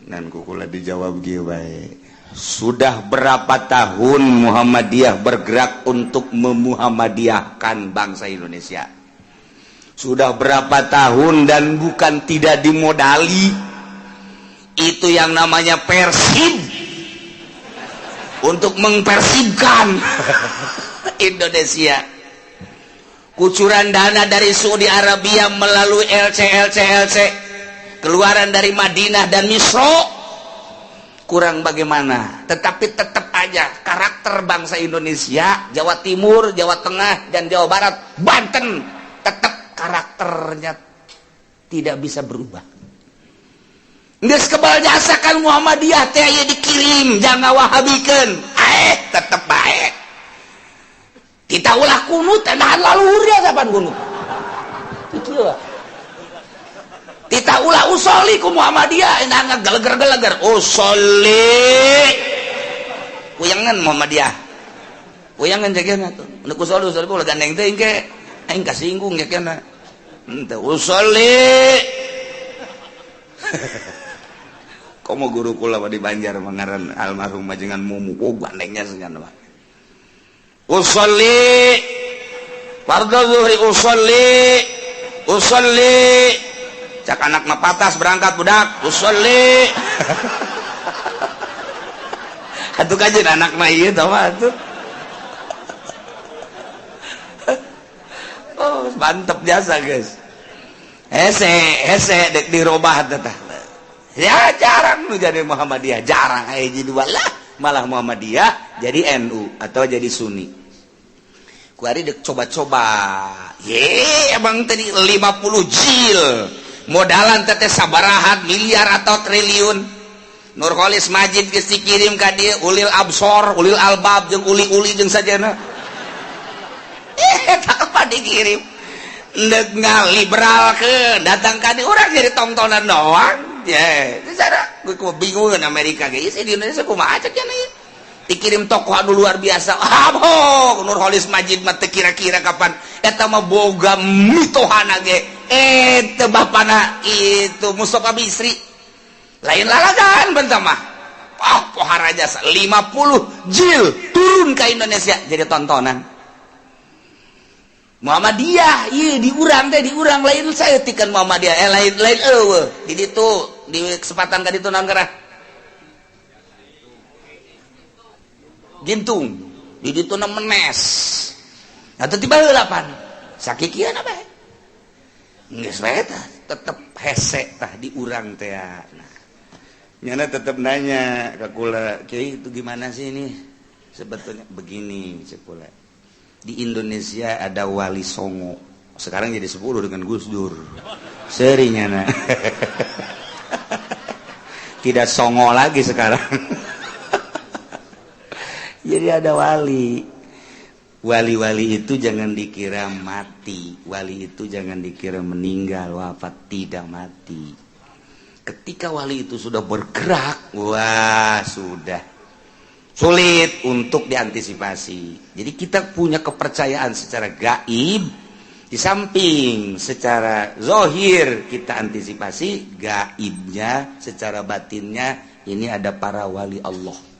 Dan kukula dijawab kieu bae. Sudah berapa tahun Muhammadiyah bergerak untuk memuhammadiyahkan bangsa Indonesia? Sudah berapa tahun dan bukan tidak dimodali. Itu yang namanya Persib, untuk mempersibkan Indonesia. Kucuran dana dari Saudi Arabia melalui LC LC LC, keluaran dari Madinah dan Misro kurang bagaimana, tetapi tetap aja karakter bangsa Indonesia, Jawa Timur, Jawa Tengah, dan Jawa Barat, Banten, tetap karakternya tidak bisa berubah. Geus kebal jasa kan Muhammadiyah teh aya dikirim jangan wahabikeun, eh tetep bae. Kita ulah kunut nahan laluhur dia kapan kunut. Kieu kita ulah usoli ku Muhammadiyah nah ngageleger-geleger usoli, puyangan Muhammadiyah, puyangan jagana tuh nu usoli usoli ulah gandeng teuing ke aing kasinggung jagana henteu usoli. Komo guru kula di Banjar mengaran almarhum majengan Mumu, oh gandengnya sengan mah usolli fardhu zuhri, usolli usolli, cak anak mah patas berangkat budak usolli. Atuh kajian anak mah ieu tah mah atuh. Oh, mantep jasa guys, hese hese dek dirobah teh. Ya jarang nu jadi Muhammadiyah, jarang aya jadi dua lah, malah Muhammadiyah jadi NU atau jadi Sunni. Kuari dek coba-coba ye emang tadi 50 jil modalan teteh sabarahat miliar atau triliun. Nurcholish Madjid geus dikirim ka dieu ulil absor, ulil albab, jeung uli-uli jeung sajana. Eh tak apa dikirim ndek ngaliberalkeun datang ka dieu urang jadi tongtonan doang. Ya, cara gue bingung Amerika ge di Indonesia kumaha cek nya dikirim tokoh anu luar biasa. Abok Nurcholish Madjid mah teu kira-kira kapan eta mah boga mitohana ge eh teu bapana itu Mustafa Bisri lain lalagan bentah mah. Oh, pohara jasa 50 jil turun ke Indonesia jadi tontonan. Muhammadiyah ieu di urang teh, di urang lain saeutikan Muhammadiyah, lain lain eueuh di ditu di kesempatan ka ditu naon karah gintung di ditu na menes atau tiba heula pan sakikieu bae geus bae tah tetep hese tah di urang teh. Nah, nyana tetep nanya ka kula, "Kiai, itu gimana sih ini sebetulnya?" Begini cek kula, di Indonesia ada Wali Songo, sekarang jadi 10 dengan Gus Dur. Serinya nah. Tidak songo lagi sekarang. Jadi ada wali. Wali-wali itu jangan dikira mati, wali itu jangan dikira meninggal, wafat, tidak mati. Ketika wali itu sudah bergerak, wah, sudah sulit untuk diantisipasi. Jadi kita punya kepercayaan secara gaib, di samping secara zohir kita antisipasi gaibnya, secara batinnya ini ada para wali Allah.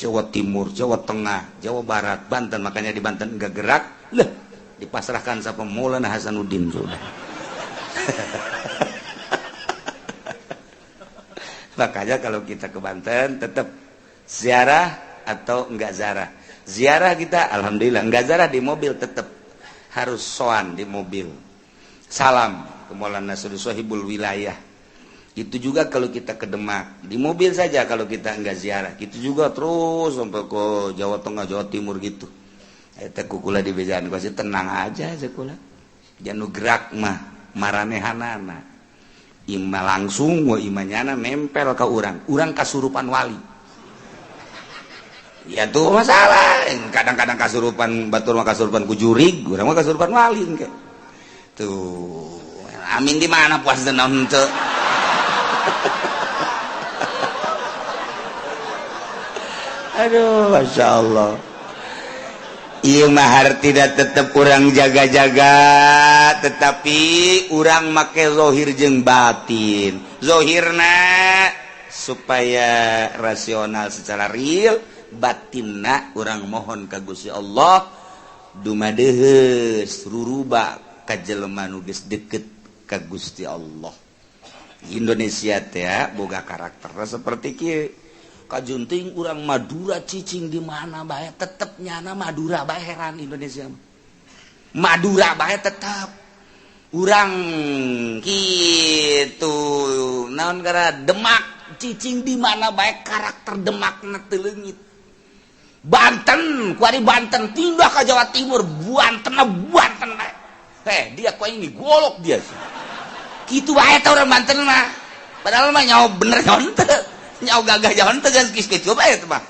Jawa Timur, Jawa Tengah, Jawa Barat, Banten, makanya di Banten enggak gerak, lah dipasrahkan sama Maulana Hasanuddin sudah. Makanya kalau kita ke Banten tetap ziarah atau enggak ziarah. Ziarah kita alhamdulillah, enggak ziarah di mobil tetap harus soan di mobil. Salam ke Maulana Sohibul Wilayah. Itu juga kalau kita ke Demak, di mobil saja kalau kita enggak ziarah. Gitu juga terus sampai ke Jawa Tengah, Jawa Timur gitu. Eta kukula di bejaan pasti tenang aja sekolah. Janu gerak mah maranehanana. Ima langsung wa imanyana nempel ke urang, urang kasurupan wali. Ya tuh masalah. Kadang-kadang kasurupan batur mah kasurupan ku jurig, urang mah kasurupan wali engke. Tuh. Amin di mana puas teu naon teu. Aduh, Masya Allah. Ieu mah tidak tetep urang jaga-jaga, tetapi urang make zohir jeung batin. Zohirna supaya rasional secara real, batinna urang mohon ka Gusti Allah dumadeheus ruruba ka jelema nu geus deket ka Gusti Allah. Indonesia teh boga karakter seperti kieu. Kajunting urang Madura cicing di mana bae tetep nyana Madura bae, heran Indonesia. Madura bae tetep urang kitu naon gara Demak cicing di mana bae karakter Demakna teu leungit. Banten kuari Banten pindah ke Jawa Timur, Banten Banten bae. Dia kok ini golok dia. Kitu bae teh urang Banten mah. Padahal mah nyaho bener nyaho teu. Nyaho gagah nyaho teu geus kitu bae teh mah.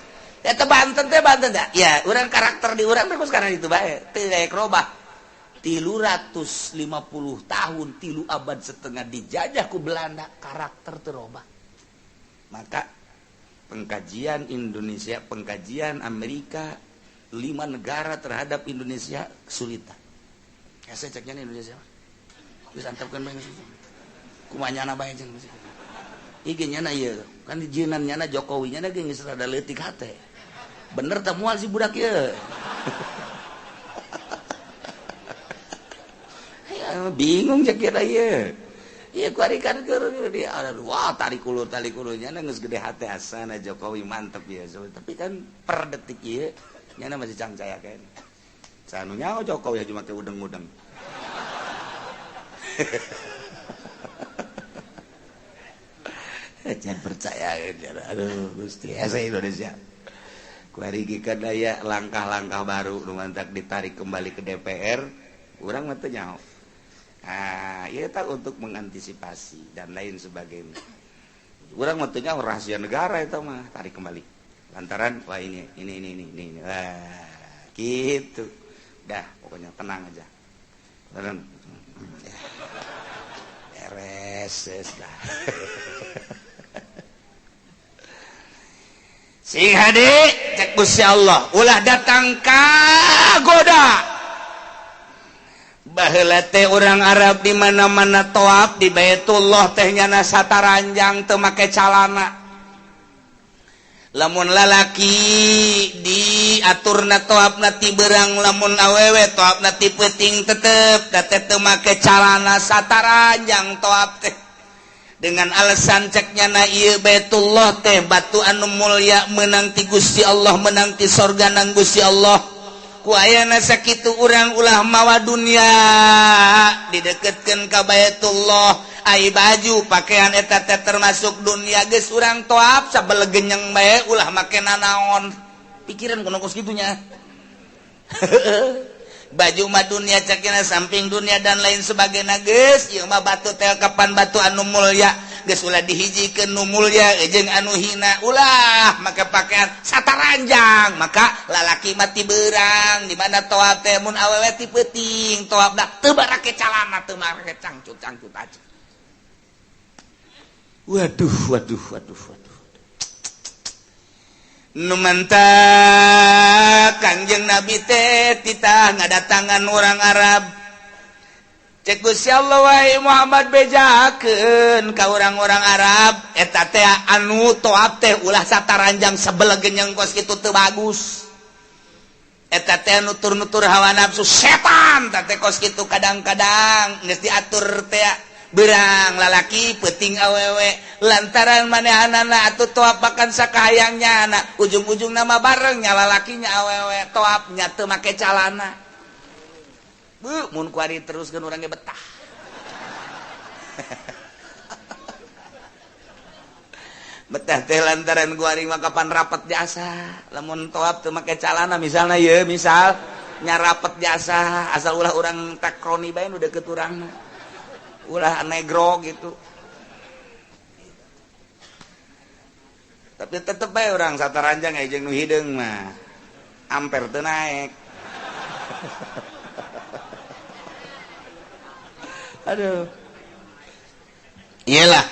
Eta Banten teh Banten teh. Ya, urang karakter di urang teh sekarang itu bae. Teu daek robah. 350 tahun, 3 abad setengah dijajah ku Belanda, karakter teu robah. Maka pengkajian Indonesia, pengkajian Amerika, 5 negara terhadap Indonesia kesulitan. Hese ceknya Indonesia. Geus antepkeun bae geus. Kumaha nyana bae jeung ieu ge nyana ieu. Kan dijieunnan nyana Jokowi nyana ge geus rada leutik hate. Bener teh moal si budak ieu. Ya, bingung cek kieu ieu. Ieu kuari kan keur di wah tarik ulur nyana geus gede hate asana Jokowi mantep ya. Tapi kan per detik ieu nyana masih cangcaya keneh. Sanu nyaho Jokowi aja make udeng-udeng. Jangan percaya, aduh Gusti asa Indonesia. Kuari ge kan aya langkah-langkah baru nu mantak ditarik kembali ke DPR, urang mah teu nyaho. Ah, ieu tah untuk mengantisipasi dan lain sebagainya. Urang mah teu nyaho rahasia negara eta mah tarik kembali. Lantaran wah ini. Wah, gitu. Dah, pokoknya tenang aja. Tenang. Beres lah. Sing hade cek Gusti Allah, ulah datang ka goda. Baheula teh urang Arab di mana-mana toab di Baitullah teh nyana sataranjang teu make calana. Lamun lalaki diaturna toapna ti beurang, lamun awewe toapna ti peuting, tetep da teh teu make calana sataranjang toap teh. Dengan alasan ceknya na ieu Baitullah teh batu anu mulia, menang ti Gusti Allah, menang ti sorga nang Gusti Allah. Ku ayana sakitu urang ulah mawa dunia dideketkeun ka Baitullah. Ai baju pakaian eta teh termasuk dunia, geus urang toap sabelegenyeng bae, ulah make nanaon. Pikiran kuno kos kitunya, baju mah dunia cekna, samping dunia dan lain sebagainya. Geus ieu mah batu teh kapan batu anu mulia, geus ulah dihijikeun nu mulia jeung anu hina, ulah make pakaian sataranjang. Maka lalaki mah ti beurang di mana toap teh, mun awewe ti peuting toap, da teu barake calana, teu make cangcut cangcut aja. Waduh, waduh, waduh, waduh. Nu mantak Kangjeng Nabi teh titah ngadatangan orang Arab. Cek Gusti Allah, wahai Muhammad, bejakeun ka orang-orang Arab eta teh anu toap teh ulah sataranjang sabelegenyeng kos kitu, teu bagus. Eta teh nutur-nutur hawa nafsu setan teh kos kitu. Kadang-kadang geus diatur teh berang lalaki, peuting awewe, lantaran manehanana atuh toap makan sakahayangnya anak, ujung-ujung nama barengnya lalakinya awewe toapnya teu make calana. Bu, mun kuari teruskeun urang ge betah. Betah teh lantaran kuari mah kapan rapet jasa lamun toap teu make calana misalna, ye misal nya rapet jasa, asal ulah urang takroni bae nu deukeut urang, ulah negro gitu. Tapi tetep bae urang sataranjang aya jeung nu hideung mah amper teu naek. Aduh, iyalah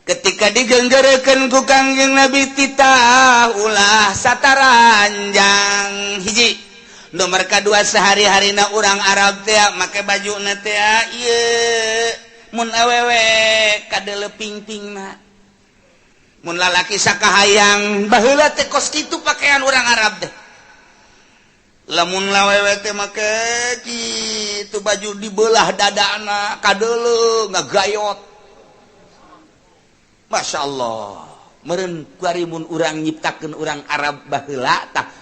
ketika digenggerekeun ku Kangjeng Nabi titah ulah sataranjang hiji. Nomor kedua, sehari-harina orang Arab teh make baju na teh ieu, mun awewe kadele pingpingna, mun lalaki sakahayang. Baheula teh kos kitu pakaian orang Arab teh. Lamun awewe teh make kitu baju dibelah dadana kadele ngagayot. Masya Allah, meureun kuari mun urang nyiptakeun urang Arab baheula tah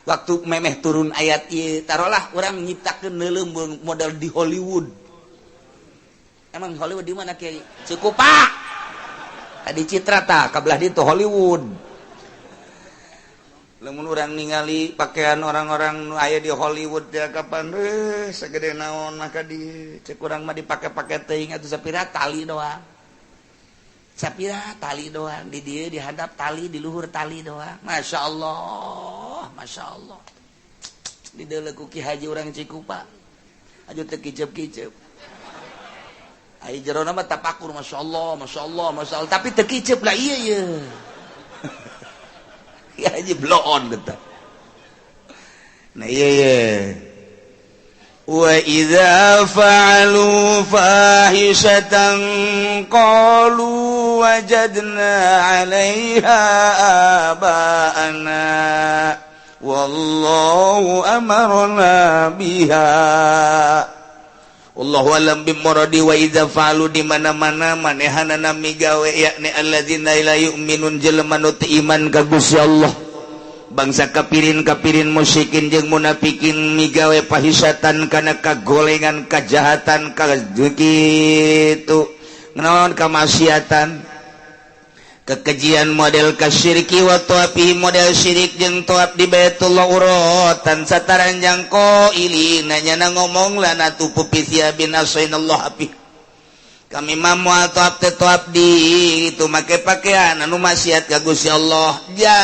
waktu memeh turun ayat ieu, taruhlah urang nyiptakeun neuleum model di Hollywood. Emang Hollywood di mana, Kiai? Cikupa. Tadi Citra tah kabelah ditu Hollywood. Lamun urang ningali pakaian orang-orang nu aya di Hollywood ya kapan segede naon maka di cek urang mah dipake-pake teuing atuh, sapira tali doang. Sapira tali doang di dieu, dihadap tali, di luhur tali doang. Masya Allah, Masya Allah. Di deuleu ku Ki Haji urang Cikupa aju teu kicep-kicep. Ai jerona mah tapakur, Masya Allah, Masya Allah, Masya Allah, tapi teu kicep lah. Iya iya, Ki Haji bloon eta. Nah, iya iya. Wa idza fa'alu fahishatan qalu wajadna 'alaiha aba'ana wallahu amarna biha. Wallahu alam bimuradi. Wa idza fa'alu, di mana-mana manehanana migawe, yakni alladzina la yu'minun, jelema nu teu iman ka Gusti Allah, bangsa kapirin-kapirin musyrikin jeung munafikin, migawe fahisatan kana kagolengan, kajahatan, ka kitu naon, kamaksiatan, kekejian, model kasyirki wa tawafi, model syirik jeung tawaf di Baitullah uratan sataranjang. Qailina, nyana ngomong, la natufu fi thiyabin asainallah fi, kami mah moal tawaf teh tawaf di itu make pakaian anu maksiat ka Gusti Allah. Ja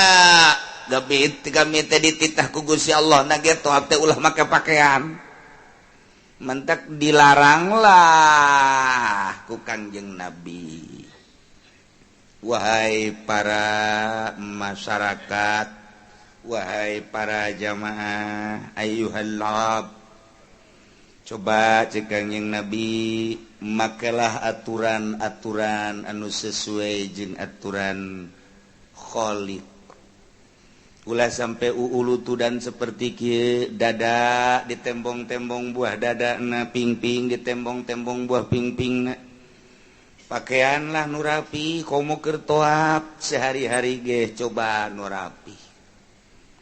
gabi kami teh dititah ku Gusti Allah na ge tawaf teh ulah make pakaian. Mentek dilaranglah ku Kangjeng Nabi, wahai para masyarakat, wahai para jamaah, ayyuhal ab, coba cek Kangjeng Nabi, makelah aturan-aturan anu sesuai jeung aturan Khaliq. Ulah sampai uulutudan seperti kieu, dada ditembong-tembong buah dada na, pingping ditembong-tembong buah pingping na. Pakaianlah nu rapi, komo keur toap sehari-hari ge coba nu rapi.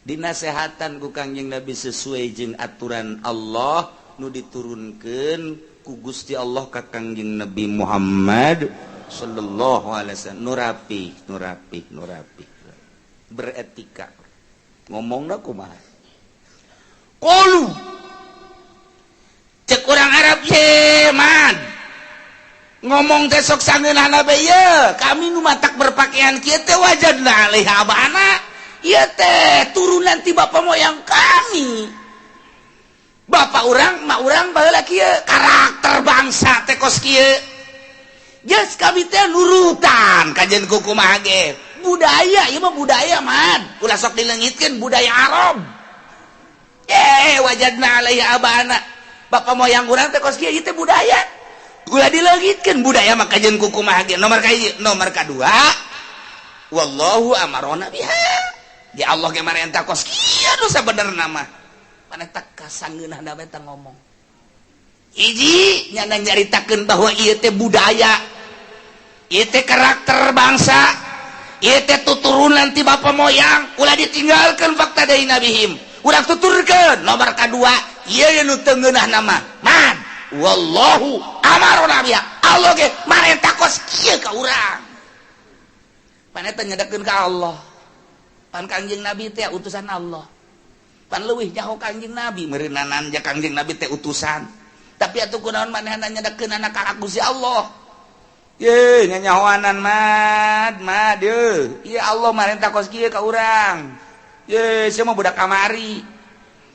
Dinasehatan ku Kangjeng Nabi sesuai jeung aturan Allah nu diturunkeun ku Gusti Allah ka Kangjeng Nabi Muhammad sallallahu alaihi wasallam. Nu rapi, nu rapi, nu rapi, beretika. Ngomongna kumaha? Qalu, cek urang Arab, ye man, ngomong teh sok sangeunahna bae. Ye kami nu matak berpakaian kieu teh wajadna alaiha abana, ieu teh turunan ti bapak moyang kami, bapak urang, mak urang baheula kieu, karakter bangsa teh kos kieu. Geus, kami teh nurutan kajen kumaha ge budaya. Ieu mah budaya, man, ulah sok dileungitkeun budaya Arab. Eh, wajadna alaiha abana, bapak moyang urang teh kos kieu, ieu teh budaya, ulah dileungitkeun budaya mah kajen kumaha ge. Nomor kahiji. Nomor kadua, wallahu amarona biha, di Allah ge marentah kos kieu. Nu sabenerna mah mana tak kasangeunahna bae ngomong. Hiji, nyana nyaritakeun bahwa ieu teh budaya, ieu teh karakter bangsa, ieu teh tuturunan ti bapak moyang, ulah ditinggalkeun fakta dari nabihim, ulah tuturkeun. Nomor kadua, ieu nu teu ngeunah nama man, wallahu amarona biha, Allah ge marentah kos kieu ka urang. Pan eta nyedekeun ka Allah. Pan Kangjeng Nabi teh utusan Allah, pan leuwih nyaho Kangjeng Nabi meureunanan ja Kangjeng Nabi teh utusan. Tapi atuh kunaon manehna nyedekeun anak ka Gusti Allah? Ye nyanyahoanan, mad mad ye, ieu Allah marentah kos kieu ka urang. Ye sia mah budak kamari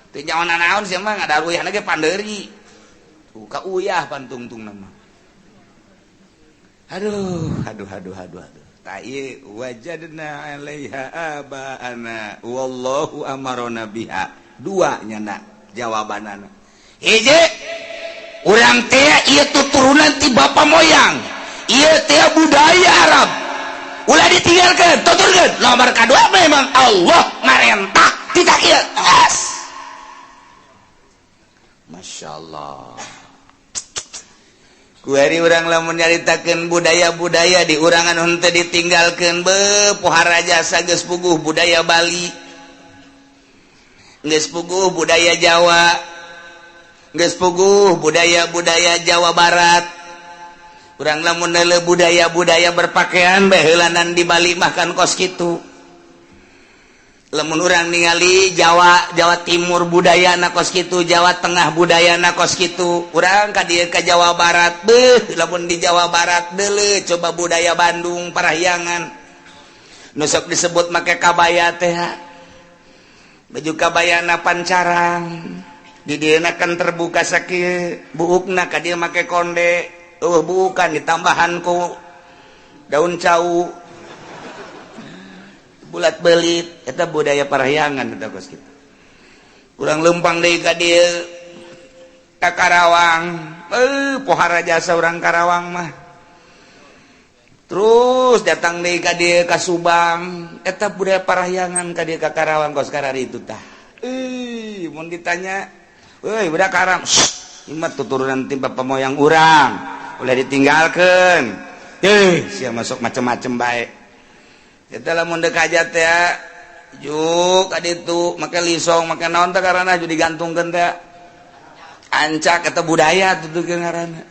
teu nyaho naon, sia mah ngadaruyahna ge pandeuri tuh ka uyah pantungtung nama. Aduh, aduh, aduh, aduh, aduh. Ta ieu wajadna 'alaiha aba'ana wallahu amarona biha. Dua nyana jawabanana. Hiji, urang teh ieu tuturunan ti bapa moyang, ieu teh budaya Arab, ulah ditinggalkeun, tuturkeun. Nomor kadua, memang Allah marentah tidak ieu. As. Masya Allah. Kuari urang lamun nyaritakeun budaya-budaya di urangan henteu ditinggalkeun, be pohara jasa geus puguh budaya Bali, geus puguh budaya Jawa, geus puguh budaya-budaya Jawa Barat. Urang lamun neuleuh budaya-budaya berpakaian baheulanan di Bali mah kan kos kitu. Lamun urang ningali Jawa, Jawa Timur budaya na kos kitu, Jawa Tengah budaya na kos kitu. Urang ka dieu ka Jawa Barat, beuh, lamun di Jawa Barat deuleu coba budaya Bandung, Parahyangan, nu sok disebut make kabaya teh, baju kabayana pancarang, di dieu kan terbuka sakieu buukna, ka dieu make konde, eueuh buukan ditambahan ku daun cau bulat belit. Eta budaya Parahyangan, eta kos kitu. Kurang lempang deui ka dieu ka Karawang, eh, pohara jasa urang Karawang mah. Terus datang deui ka dieu ka Subang, eta budaya Parahyangan ka dieu ka Karawang kos kararitu tah. Eh, mun ditanya, "Euy, budak Karawang, ieu mah tuturunan ti bapa moyang urang, ulah ditinggalkeun." Eh, sia masuk macem-macem bae. Eta lamun deuk hajat teh juk ka ditu make lisong, make naon teh karana ju digantungkeun teh ancak, eta budaya tuturkeun ngaranna.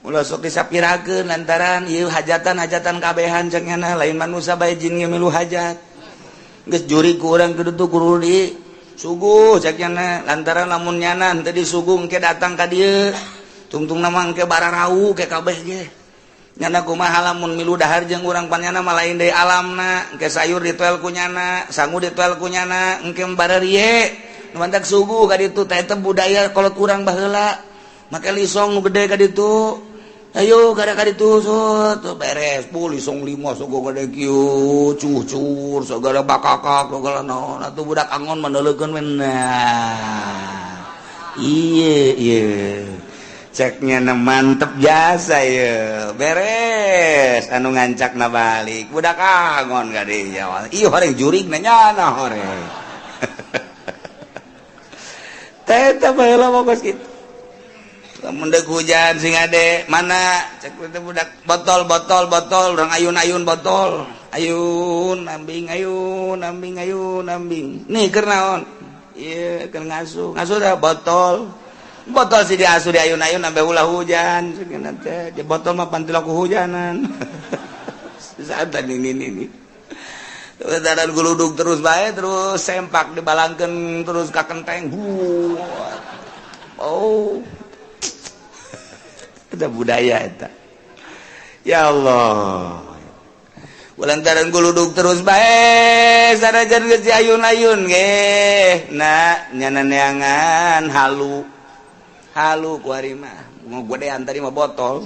Ulah sok disapirakeun lantaran ieu hajatan-hajatan kabehan cek nyana, lain manusia bae, jin ge milu hajat. Geus jurig ku urang kudu tuh kudu di suguh cek nyana, lantaran lamun nyana henteu disuguh engke datang ka dieu tungtungna mah engke bararau ke kabeh ge. Nyana kumaha lamun milu dahar jeung urang? Pan nyana mah lain deui alamna, engke sayur ditoel ku nyana, sangu ditoel ku nyana, engke bararie. Nu mantak suguh ka ditu teh. Eta budaya kolot urang baheula, make lisong nu gede ka ditu. Ayo kada ka ditu tuh beres bu lisong lima sogo gede kieu, cucur segala, bakakak segala naon atuh. Budak angon mandeleukeun, nah, iya iya. Ceknya na mantep jasa ya, beres anu ngancak na balik budak angon ka dinya. Ieu horeng jurig nanya na horeng. Teh teh baheula mah kos kitu. Lamun deuk hujan sing ade mana cek teh budak, botol botol botol, urang ayun-ayun botol, ayun ambing, ayun ambing, ayun ambing. Nih keur naon? Ieu keur ngasuh. Ngasuh dah botol botol si diasuh, diayun-ayun sampai ulah hujan teh. Botol mah pantil ku hujanan saat ini dan guludug terus bae, terus sempak dibalangkeun terus ka kenteng. Oh, eta budaya eta, ya Allah. Lantaran guludug terus bae, sanajan geus diayun-ayun ge nah nyana neangan halu halu. Kuari mah mau gedean, tadi mah botol,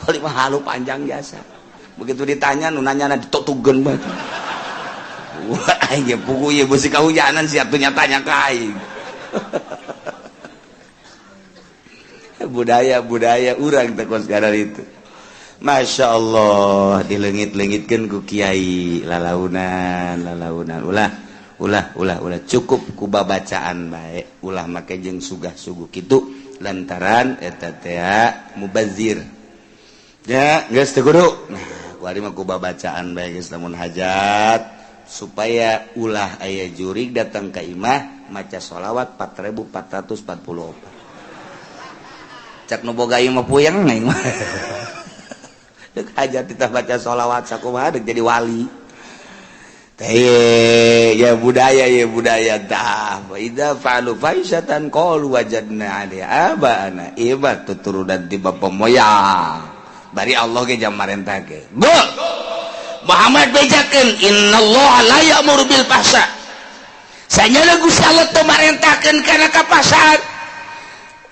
kuari mah halu panjang jasa. Begitu ditanya, nu nanya ditutugeun bae. Wah, aing ge puguh ieu beusi kahujanan, siap tuh nyatanya ka aing. Budaya budaya urang teh kos itu, Masya Allah, dilengit-lengitkan ku kiai lalaunan lalaunan. Ulah ulah ulah ulah, cukup ku babacaan bae, ulah make jeung sugah-suguh kitu lantaran eta teh mubazir ya. Geus teu kudu. Nah, kuari mah ku babacaan bae geus. Lamun hajat supaya ulah aya jurig datang ka imah, maca sholawat 4444. Cak nu boga ieu mah puyeng aing mah. Dek hajat kita baca sholawat sakumaha, dek jadi wali teh ya. Budaya ya, budaya tah. Wa idza fa'alu fahisatan qalu wajadna 'alaiha aba'ana. Ieu mah tuturunan ti bapa moyang. Bari Allah ge jam marentah ge. Gol Muhammad, bejakeun, innallaha la ya'muru bil fahsya. Sanyana Gusti Allah teu marentahkeun kana kapasaan,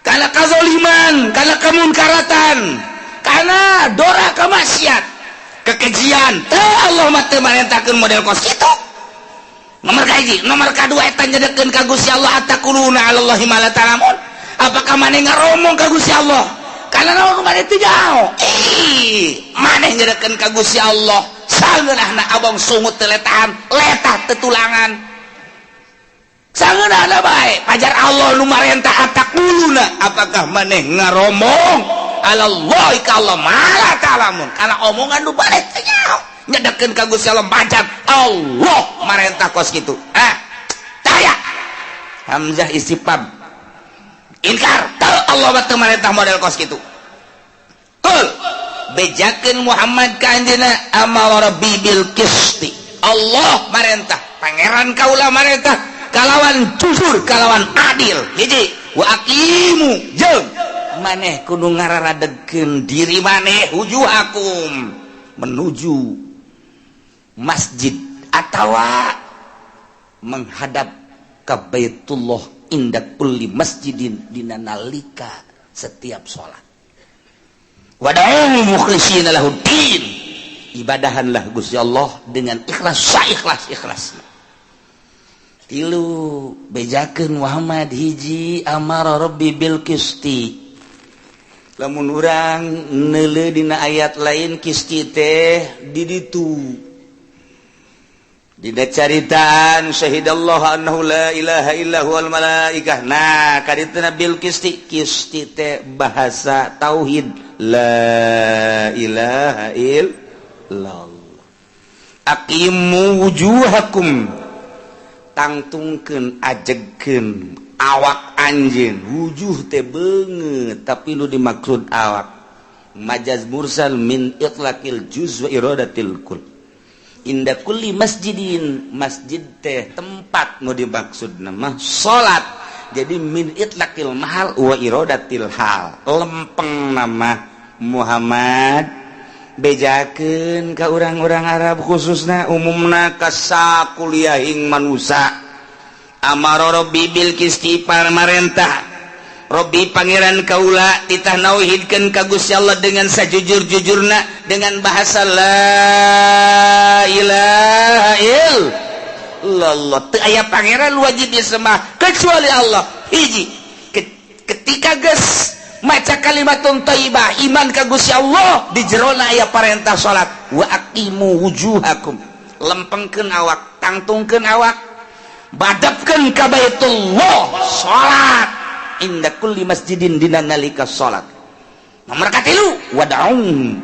kana kazoliman, kana kemunkaratan, kana dora kemaksiat, kekejian teu. Allah mah teu marentahkeun model kos kitu. Nomor kahiji. Nomor kadua, eta nyedekeun ka Gusti Allah, ataquluna 'alallahi ma la ta'lamun. Apakah maneh ngaromong ka Gusti Allah karena naon maneh teu jauh? Ih, maneh nyedekeun ka Gusti Allah sangeunahna abong sungut teu letahan, letah tetulangan, sangeunahna bae. Pajar Allah nu marentah, ataquluna, apakah maneh ngaromong, alallahi ka Allah, ma la ta'lamun, karena omongan nu maneh teu nyaho, nyedekeun ka Gusti Allah macam Allah marentah kos kitu. Ah, taya hamzah istifham inkar teu. Allah mah teu marentah model kos kitu. Qul, bejakeun Muhammad ka anjeunna, amara rabbi bil qisti. Allah marentah, pangeran kaula marentah kalawan jujur, kalawan adil. Hiji, wa aqimu, jeung maneh kudu ngararadegkeun diri maneh, wujuhakum, menuju masjid atawa menghadap ke Baitullah, inda kulli masjidin, dina nalika setiap salat. Wad'u mukhlishina lahuddin, ibadahanlah Gusti Allah dengan ikhlas, saikhlas ikhlasna. Tilu, bejakeun Muhammad. Hiji, amara rabbi bil qisti. Lamun urang neuleuh dina ayat lain, qisti teh di ditu dina caritaan syahidallahu annahu la ilaha illa huwal malaikah. Nah, kadituna bil qisti. Qisti teh bahasa tauhid, la ilaha illallah. Aqimu wujuhakum, tangtungkeun, ajegkeun awak anjeun. Wujuh teh beungeut, tapi nu dimaksud awak. Majaz mursal min itlaqil juz wa iradatil kull. Inda kulli masjidin, masjid teh tempat, nu dimaksud nama salat. Jadi min itlaqil mahal wa iradatil hal. Lempeng nama Muhammad, bejakeun ka urang-urang Arab khususna, umumna ka sakuliahing manusia. Amara rabbi bil qisti, marentah Robbi, pangeran kaula, titah nauhidkeun ka Gusti Allah dengan sajujur-jujurna, dengan bahasa la ilaha illallah. Teu aya pangeran wajib disembah kecuali Allah. Hiji, ketika geus Maca kalimatun thayyibah, iman ka Gusti Allah, di jerona aya parentah salat. Wa aqimu wujuhakum, lempengkeun awak, tangtungkeun awak, badapkeun ka Baitullah, salat inda kulli masjidin, dina nalika salat. Nomor katilu, wad'u,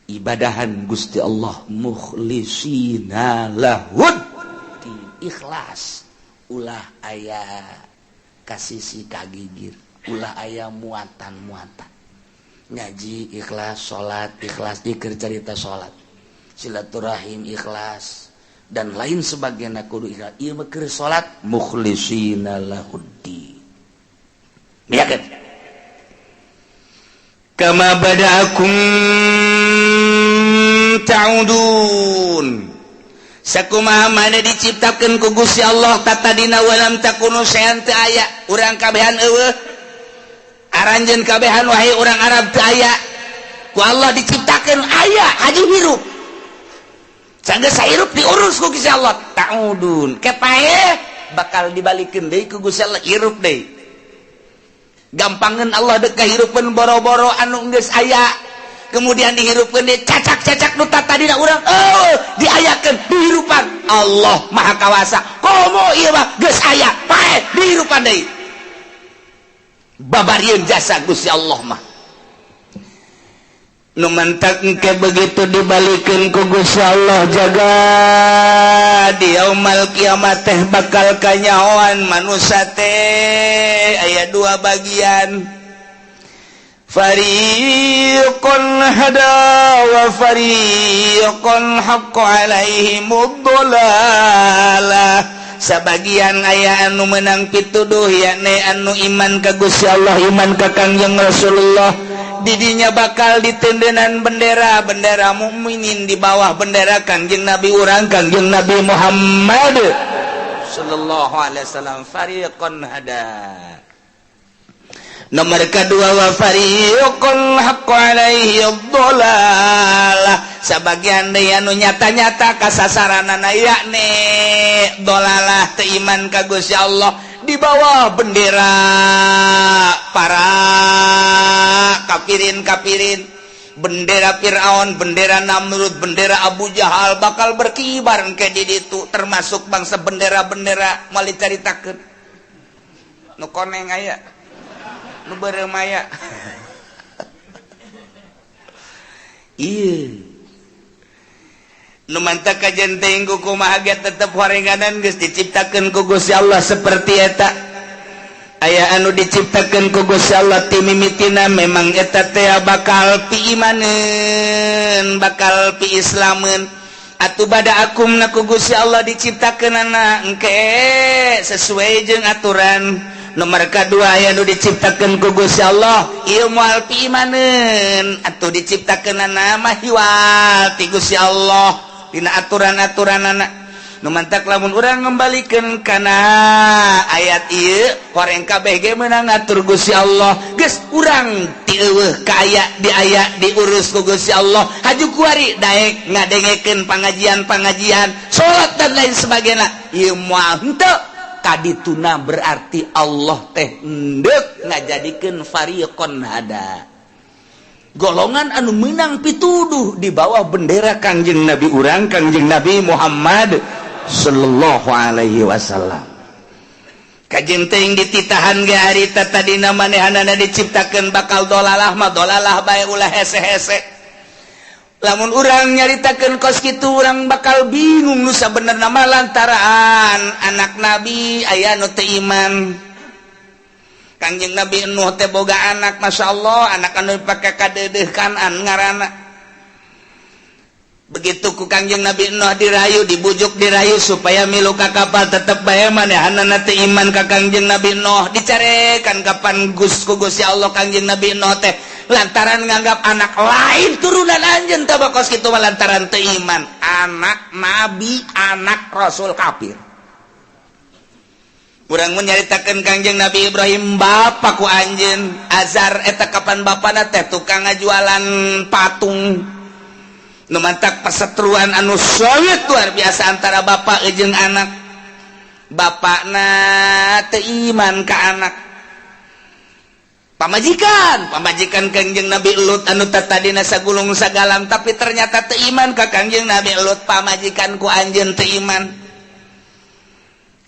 ibadahan Gusti Allah, mukhlisina lahud, ikhlas, ulah aya kasisi kagigir, ulah aya muatan-muatan. Ngaji ikhlas, salat ikhlas, dikir, cerita salat, silaturahim ikhlas, dan lain sebagainya, kudu ikhlas. Ieu mah keur salat mukhlisina lahuddin, ya kan? Kama bada'akum ta'udun, sakumaha mana diciptakeun ku Gusti Allah tatadina. Walam takunu syai'an, teu aya urang kabehan, eueuh aranjeun kabehan, wahai urang Arab, teu aya. Ku Allah diciptakeun aya, haji hirup. Sanggeus hirup diurus ku Gusti Allah. Ta'udun, kepae bakal dibalikeun deui ku Gusti Allah, hirup deui. Gampangan Allah dek kahirupan boro-boro anu geus aya, kemudian dihirupkeun deui. Cacak-cacak nu tadina urang, oh, diayakeun, dihirupan. Allah Maha Kawasa. Komo ieu mah geus aya, pae dihirupan deui. Babarieun jasa Gusti Allah mah. Nu mantak engke begitu dibalikeun ku Gusti Allah jaga di yaumal kiamat teh bakal kanyahoan manusia teh aya dua bagian, fariqun hada wa fariqun haqqa alaihimud dhalalah. Sabagian aya anu menang pituduh, yakni anu iman ka Gusti Allah, iman ka Kangjeng Rasulullah. Didinya bakal ditendenan bendera, bendera mukminin, di bawah bendera Kangjeng Nabi urang, Kangjeng Nabi Muhammad sallallahu alaihi wasallam. Fariqun hada. Nomor kedua, wa fariqun haqqa alaihi dhalalah, sabagian deui anu nyata-nyata kasasaranana, yakni dolalah, teu iman ka Gusti Allah, di bawah bendera para kafirin-kafirin, bendera Fir'aun, bendera Namrud, bendera Abu Jahal bakal berkibar ke di ditu, termasuk bangsa bendera-bendera moal dicaritakeun. Nu koneng aya, nu beureum aya. Iya, nu mantak kajen teuing ku kumaha ge tetep horenganan geus diciptakeun ku Gusti Allah seperti eta. Aya anu diciptakeun ku Gusti Allah ti mimitina memang eta teh bakal piimaneun, bakal piislameun. Atuh bada akum na ku Gusti Allah diciptakeunana engke sesuai jeung aturan. Nomor kedua, aya nu diciptakeun ku Gusti Allah ieu moal piimaneun, atuh diciptakeunana mah hiwal ti Gusti Allah dina aturan-aturanana. Nu mantak lamun urang ngembalikan kana ayat ieu, horeng kabeh ge meunang ngatur Gusti Allah. Geus urang ti eueuh ka aya, di aya diurus ku Gusti Allah. Haju kuari daek ngadengekeun pangajian-pangajian, salat, dan lain sebagainya, ieu moal henteu kadituna. Berarti Allah teh endek ngajadikeun fariqon hada, golongan anu menang pituduh di bawah bendera Kangjeng Nabi urang, Kangjeng Nabi Muhammad sallallahu alaihi wasallam. Kajeng teuing dititahan ge harita tadina manehanana diciptakeun bakal dolalah mah dolalah bae, ulah hese-hese. Lamun urang nyaritakeun kos kitu, urang bakal bingung nu sabenerna mah, lantaran anak nabi aya nu teu iman. Kangjeng Nabi Nuh teh boga anak, Masya Allah, anak anu dipake kadeudeuh Kanan ngaranna. Begitu ku Kangjeng Nabi Nuh dirayu, dibujuk, dirayu supaya milu ka kapal, tetep bae manehanana teu iman ka Kangjeng Nabi Nuh. Dicarekan kapan Gus ku Gusti Allah Kangjeng Nabi Nuh teh lantaran nganggap anak lain turunan anjeun teh kos kitu mah, lantaran teu iman. Anak nabi, anak rasul, kafir. Urang menyaritakan Kangjeng Nabi Ibrahim, bapak ku anjeun Azar eta kapan bapana teh tukang ngajualan patung. Nu mantak perseteruan anu solid luar biasa antara bapak jeung anak. Bapakna teu iman ka anak. Pamajikan, pamajikan Kangjeng Nabi Lut anu tadina sagulung sagalam, tapi ternyata teu iman ka Kangjeng Nabi Lut. Pamajikan ku anjeun teu iman.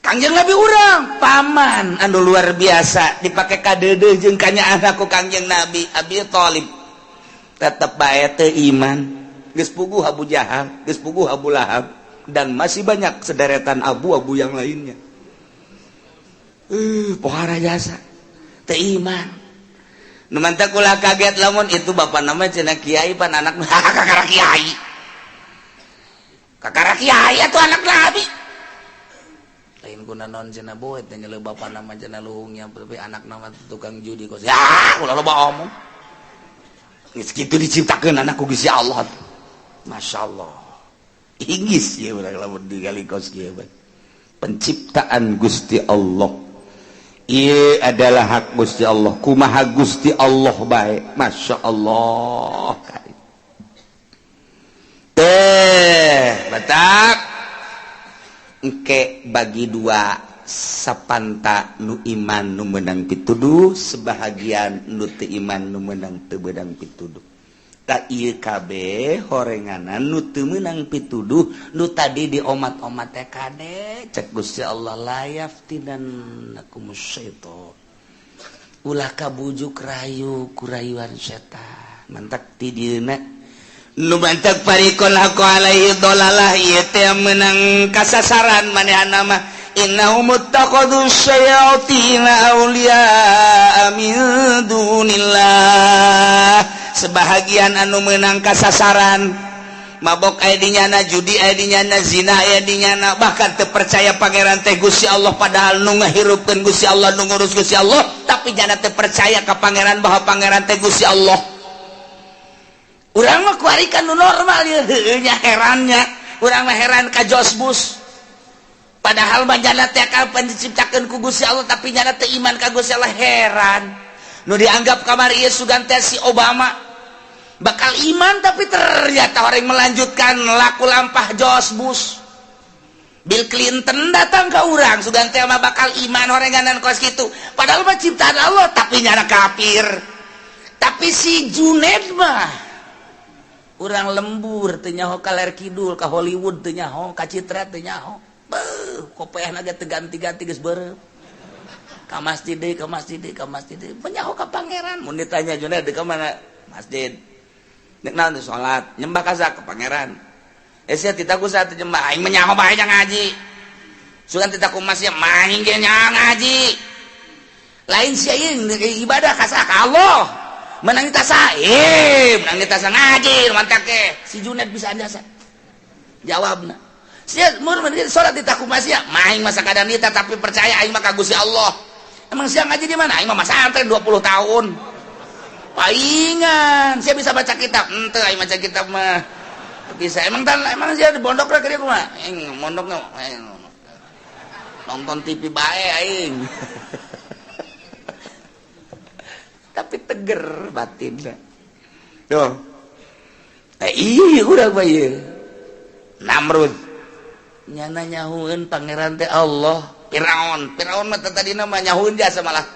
Kangjeng Nabi urang paman anu luar biasa, dipake kadeudeuh jeung kanyaah ku Kangjeng Nabi Abi Thalib, tetep bae teu iman. Geus puguh Abu Jahal, geus puguh Abu Lahab, dan masih banyak sederetan abu-abu yang lainnya. Pohara jasa teu iman. Nu mantak ulah kaget lamun itu bapak nama cenah kiai, pan anak kakara kiai. Kakara kiai atuh anak nabi. Lain guna non cenah boet teh nyeleu bapak nama cenah luhungnya, tapi anak nama tukang judi kos. Ya, ulah loba omong. Geus kitu diciptakeun anak ku Gusti Allah. Masya Allah. Inggis ya urang lamun digali kos kieu. Penciptaan Gusti Allah. Ieu adalah hak Gusti Allah. Kumaha Gusti Allah baik. Masya Allah. Teh, batak. Engke bagi dua, sapanta nu iman nu menang pituduh, sebahagian nu teu iman nu menang teu beunang pituduh. Tak ieu kabeh horenganan nu teu meunang pituduh, nu tadi di omat-omat teh, kade cek Gusti Allah, la yaftinannakumus syaitan, ulah kabujuk rayu ku rayuan setan. Mantak ti dieuna nu mantak fariqon haqqo alaihi dolalah, ieu teh meunang kasasaran manehna mah. Innahum ittakhadhu syayatina awliya min dunillah. Sebahagian anu menang kasasaran, mabok aya di nyana, judi aya di nyana, zina aya di nyana, bahkan teu percaya pangeran teh Gusti Allah, padahal nu ngahirupkeun Gusti Allah, nu ngurus Gusti Allah, tapi nyana teu percaya ka pangeran, bahwa pangeran teh Gusti Allah. Urang mah kuari kan nu normal ya, heueuh nya, herannya urang mah heran ka George Bush, padahal mah nyana teh kapan diciptakeun ku Gusti Allah, tapi nyana teu iman ka Gusti Allah. Heran nu dianggap kamari ieu sugan teh si Obama bakal iman, tapi ternyata orang melanjutkan laku lampah George Bush. Bill Clinton datang ke urang, sugan teh mah bakal iman horenganan kos gitu, padahal mah ciptaan Allah, tapi nyana kafir. Tapi si Junaid mah urang lembur teu nyaho kaler kidul, ka Hollywood teu nyaho, ka Citra teu nyaho. Beuh, kopeahna ge teu ganti-ganti, geus beureum. Ka masjid deui, ka masjid deui, ka masjid deui, nyaho ka pangeran. Mun ditanya, "Junaid ka mana?" "Masjid." "Nek naon?" "Salat." "Nyembah ka ke pangeran?" "Eh, sia tita ku saat nyembah." "Aing mah nyaho bae ngaji." "Sugan tita ku masjid?" "Maing ge ngaji." "Lain sia ieu ibadah ka saha?" "Ka Allah." "Menang tasa?" "Eh, menang tasa ngaji." Mantak ke si Junaid bisa jasa jawabna. Sia mun salat tita ku masjid? "Maing masa kadang nita, tapi percaya aing mah ka Gusti Allah." "Emang sia ngaji di mana?" "Aing mah masantren 20 tahun." "Paingan sia bisa baca kitab?" "Ente, aing baca kitab mah bisa." "Emang tan, emang sia di pondok lah kerja kumaha?" "Aing mondok aing nonton TV bae aing." Tapi teger batinna tuh. Eh, iya urang mah ieu Namrud nyana nyahueun pangeran teh Allah. Firaun, Firaun mah tadina mah nyahueun jasa malah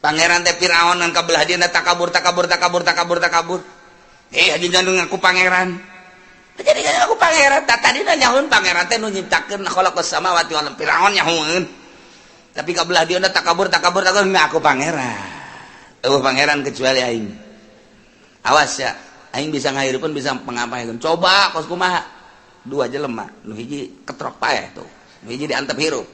pangeran teh Firaun, ngan kabelah dieuna takabur, takabur, takabur, takabur, takabur. Eh, haji ngaku pangeran, jadi ngaku pangeran. Tadina nyahueun pangeran teh nu nyiptakeun khalaqas samawati wal. Firaun nyahueun, tapi kabelah dieuna takabur, takabur, takabur, ngaku pangeran. Eueuh pangeran kecuali aing. Awas ya, aing bisa ngahirupkeun, bisa pengapaikeun, coba kos kumaha. Dua jelema, nu hiji ketrok paeh tuh, nu hiji diantep hirup.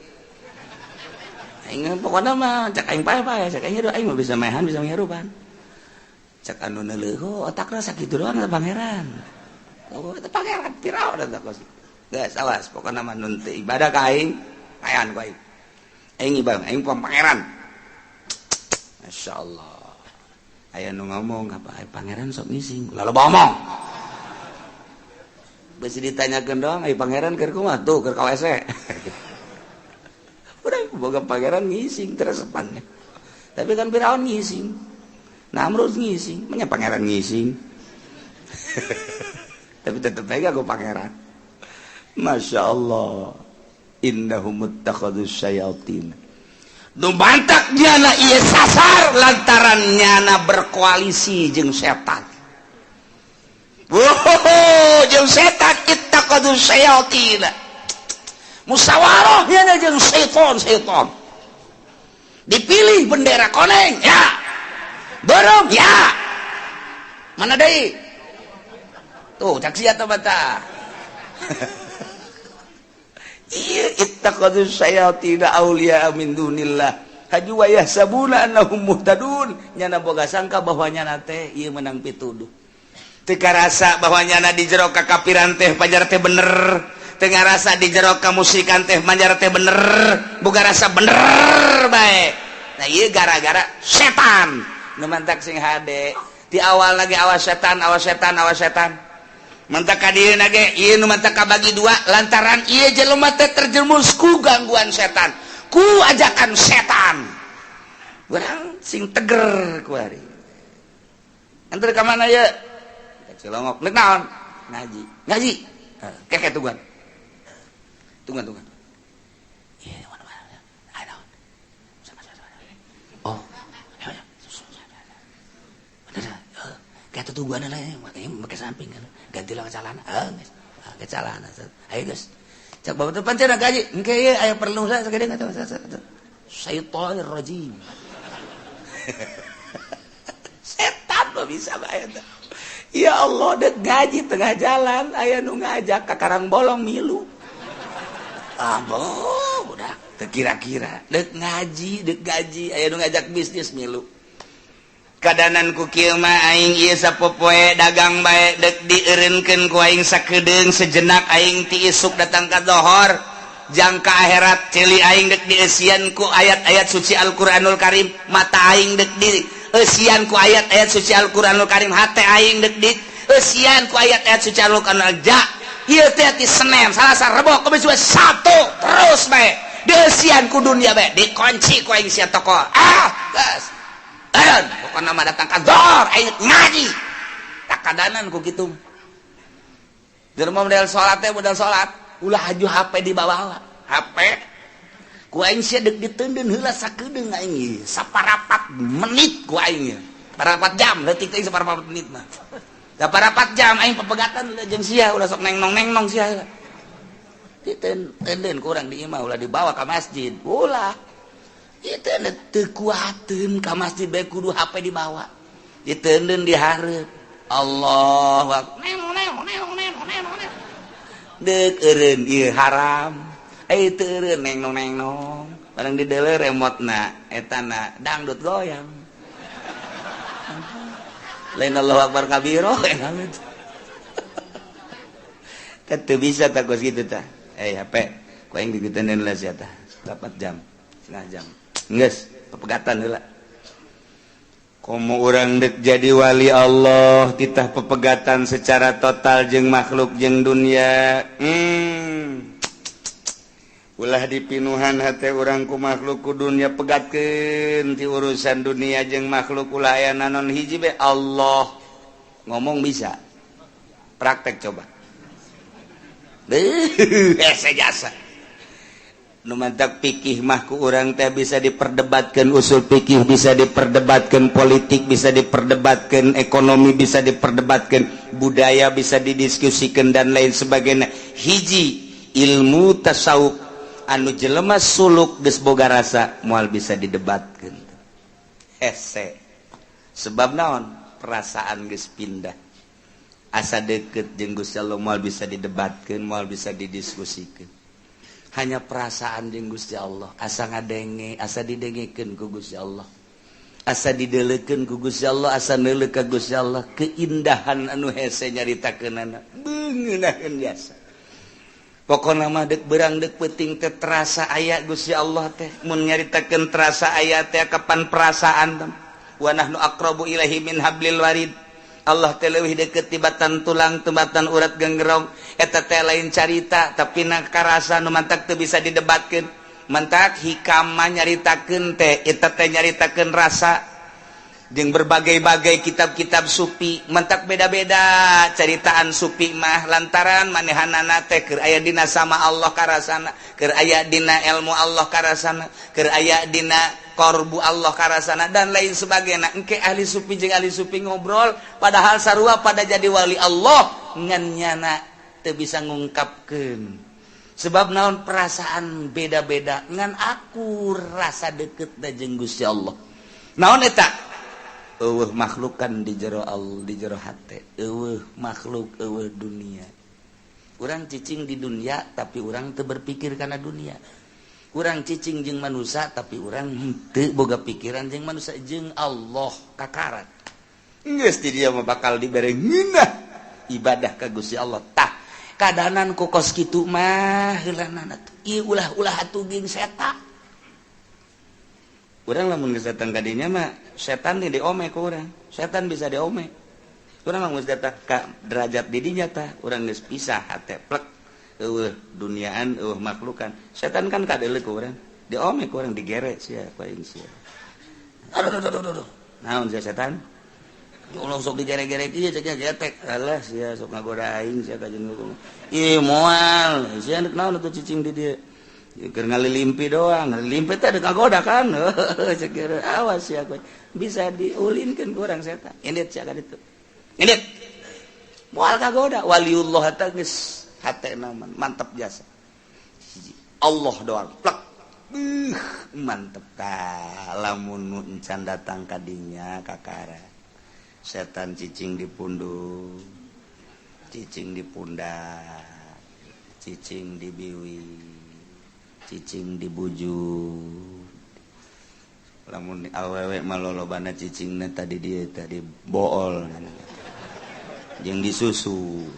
Aing pokoknya mah cek aing paeh paeh, cek aing hirup, aing mah bisa maehan, bisa ngirupan. Cek anu neuleuh, otakna sakitu doang eta pangeran. Oh, eta pangeran Firaun eta kos. Geus awas, pokokna mah nu teu ibadah ka aing, paehan ku aing. Aing ibadah, aing pangeran. Masya Allah. Aya nu ngomong apa, pangeran sok ngising. Lalu ngomong. Besi ditanyakeun doang, ai pangeran keur kumaha tuh, keur ka WC. Udah boga pangeran ngising teresepannya. Tapi kan Firaun ngising. Namrud ngising, menya pangeran ngising. Tapi tetep aja aku pangeran. Masya Allah. Innahum ittakhadhu syayatin. Nu mantak nyana ieu sasar lantaran nyana berkoalisi jeung setan. Wow, jeung setan, ittakhadzu syayatina, musyawarah nyana jeung setan. Setan dipilih bendera koneng ya, dorong ya, mana deui tuh cak sia teh bata. Iya, ittakhadzu syayatina auliya min dunillah haju wa yahsabuna annahum muhtadun. Nyana boga sangka bahwa nyana teh ieu menang pituduh. Teu karasa bahwa nyana di jero kakapiran teh pajar teh bener, teu ngarasa di jero kamusyrikan teh manjar teh bener, boga rasa bener bae. Nah, ieu gara-gara setan. Nu mantak sing hade di awal lagi, awas setan, awas setan, awas setan. Mantak ka dieu ge ieu nu mantak kabagi dua lantaran ieu jelema teh terjerumus ku gangguan setan, ku ajakan setan. Urang sing teger kuari. Antar ka mana ya? Cilongok. Nek naon? Ngaji. Ngaji. Keke tungguan. Tungguan, tungguan. Iya, mana mana. Ayo. Sama sama. Oh. Ayo, ayo. Bener. Kayak tungguan lah, makanya pakai samping kan. Gantilah ke celana. Ah, geus. Ah, ke celana. Ayo, guys. Cak bapak teh pancen gaji. Engke ieu aya perlu saya sakedeung atuh. Syaitonir rajim. Setan mah bisa bae teh. Ya Allah, dek gaji tengah jalan aya nu ngajak ke Karang Bolong, milu. Ah, udah kira-kira dek ngaji, dek gaji aya nu ngajak bisnis, milu. Kadanan ku kieu mah aing ieu sapopoe dagang bae, dek dieureunkeun ku aing sakedeung sejenak. Aing ti isuk datang ka dohor jangka akhirat, ceuli aing dek dieusian ku ayat-ayat suci Al-Qur'anul Karim, mata aing dek dieusian ku ayat-ayat suci Al-Qur'anul Karim, hate aing dek dieusian ku ayat-ayat suci Al-Qur'anul. Ja ieu teh ti Senin, Salasa, Rebo, Kamis, Jumat, Sabtu terus bae dieusian ku dunia bae, dikunci ku aing sia toko. Ah, geus. Ayon, pokokna mah datang ka dohor aing ngaji. Tak kadanan ku kitu. Jelema model salat teh, model salat ulah haju HP dibawa. HP ku aing sia dek diteundeun heula sakedeung aing ieu saparapat menit ku aing ieu. Parapat jam leutik teh, saparapat menit mah. Da parapat jam aing pepegatan jeung sia, ulah sok neng nong neng nong sia heula. Diteundeun kurang di imah, ulah dibawa ka masjid. Ulah. Itu teu kuateun ka masjid bae kudu HP dibawa. Diteundeun di hareup. Allahu akbar. Neng neng neng neng neng neng. Dek eureun ieu haram. Eh, teu eureun, neng nong neng nong. Barang dideuleu remote-na etana dangdut goyang. Lain Allahu akbar kabiro. Kan teu bisa tak kos kitu tah. Eh, HP ku aing diteundeun lah sia tah. 4 jam, setengah jam. Geus, pepegatan heula. Komo urang dek jadi wali Allah titah pepegatan secara total jeung makhluk jeung dunia. Ulah dipinuhan hate urang ku makhluk, ku dunia. Pegatkeun ti urusan dunia jeung makhluk, ulah aya nanon, hiji be Allah. Ngomong bisa, praktek coba. Hese jasa. Nu mantak pikih mah ku urang teh bisa diperdebatkan, usul pikih bisa diperdebatkan, politik bisa diperdebatkan, ekonomi bisa diperdebatkan, budaya bisa didiskusikan, dan lain sebagainya. Hiji ilmu tasawuf anu jelema suluk geus boga rasa moal bisa didebatkan, hese. Sebab naon? Perasaan geus pindah. Asa deket jeung Gusti Allah moal bisa didebatkan, moal bisa didiskusikan. Hanya perasaan jeung Gusti Allah, asa ngadenge, asa didengekeun ku Gusti Allah, asa dideleukeun ku Gusti Allah, asa neuleuh ka Gusti Allah, keindahan anu hese nyaritakeunana, beungeunahkeun jasa. Pokona mah dek berang dek peuting teh terasa aya Gusti Allah teh. Mun nyaritakeun terasa aya teh kapan perasaan teh? Wa nahnu aqrabu ilaihi min hablil warid. Allah teh leuwih deukeut tibatan tulang, tibatan urat genggerong. Eta teh lain carita, tapi na karasa. Nu mantak teu bisa didebatkeun. Mantak hikam mah nyaritakeun teh eta teh nyaritakeun rasa. Jeung berbagai-bagai kitab-kitab sufi mentak beda-beda ceritaan sufi mah lantaran manehanana teh keur aya dina sama Allah karasana, keur aya dina ilmu Allah karasana, keur aya dina korbu Allah karasana dan lain sebagainya. Engke ahli sufi jeung ahli sufi ngobrol padahal sarua pada jadi wali Allah, ngan nyana teu bisa ngungkapkeun sebab naon, perasaan beda-beda, ngan aku rasa deket da jeung Gusti Allah. Naon eta? Eueuh makhlukan di jero Allah, di jero hate eueuh makhluk, eueuh dunia. Urang cicing di dunia tapi urang teu berpikir kana dunia. Urang cicing jeung manusia tapi urang teu boga pikiran jeung manusia, jeung Allah kakarat. Geus di dia mah bakal dibere ngeunah ibadah ka Gusti Allah. Tah, kadanan ku kos kitu mah heulanana atuh ieu ulah-ulah atuh jeung setan. Urang lamun geus datang ka dinya mah setan di diome ku urang. Setan bisa diome. Urang lamun geus datang ka derajat di dinya tah, urang geus pisah hate plek. Eueuh duniaan, eueuh makhlukan. Setan kan kadeuleu ku urang. Diome ku urang, digere sia ku aing sia. Aduh aduh aduh aduh. Naon sia setan? Ya Allah, sok digere-gere ieu cek getek. Alah sia sok ngagoda aing sia ka jeung. Ih moal, sia deuk naon atuh cicing di dieu. Keur ngalilimpi doang, ngalilimpi teh deuk ngagoda kan. Cek awas sia kowe. Bisa diulinkeun ku urang setan. Indit sia ka ditu. Indit. Moal kagoda waliullah teh geus hatena mantep jasa. Allah doang plek. Mantep tah lamun nu encan datang ka dinya kakara. Setan cicing di pundung, cicing di pundak, cicing di biwi, cicing di bujur. Lamun awewe mah lolobana cicingna tadi dia tadi bool jeung disusu.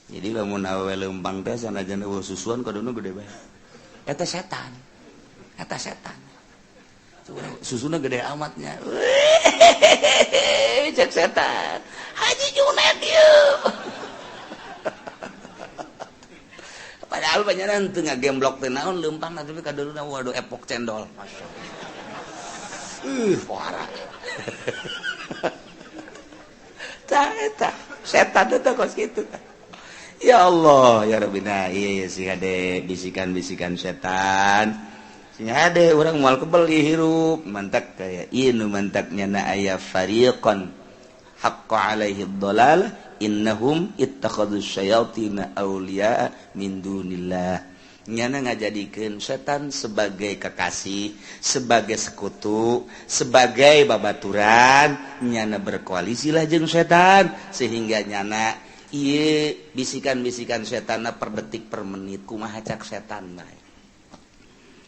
Jadi lamun awewe leumpang teh sanajan eueuh susuan kaduna gede bae. Eta setan. Eta setan. Susuna gede amatnya. Cek setan. Haji Junet ieu. Padahal banyaran teu ngagemblok teh naon leumpang tapi kaduluna waduh epok cendol. Masyaallah. Parah. Tah eta setan teh kos kitu. Ya Allah ya Rabbina, ieu sih hade bisikan-bisikan setan. Sing hade urang moal kebel hirup mantak kaya ieu nu mantak nyana aya fariqan haqqa alaihi dhalal innahum ittakhadhu syayatina awliya min dunillah. Nyana ngajadikeun setan sebagai kekasih, sebagai sekutu, sebagai babaturan, nyana berkoalisilah jeung setan sehingga nyana ieu bisikan-bisikan setanna per detik per menit kumaha cak setan bae.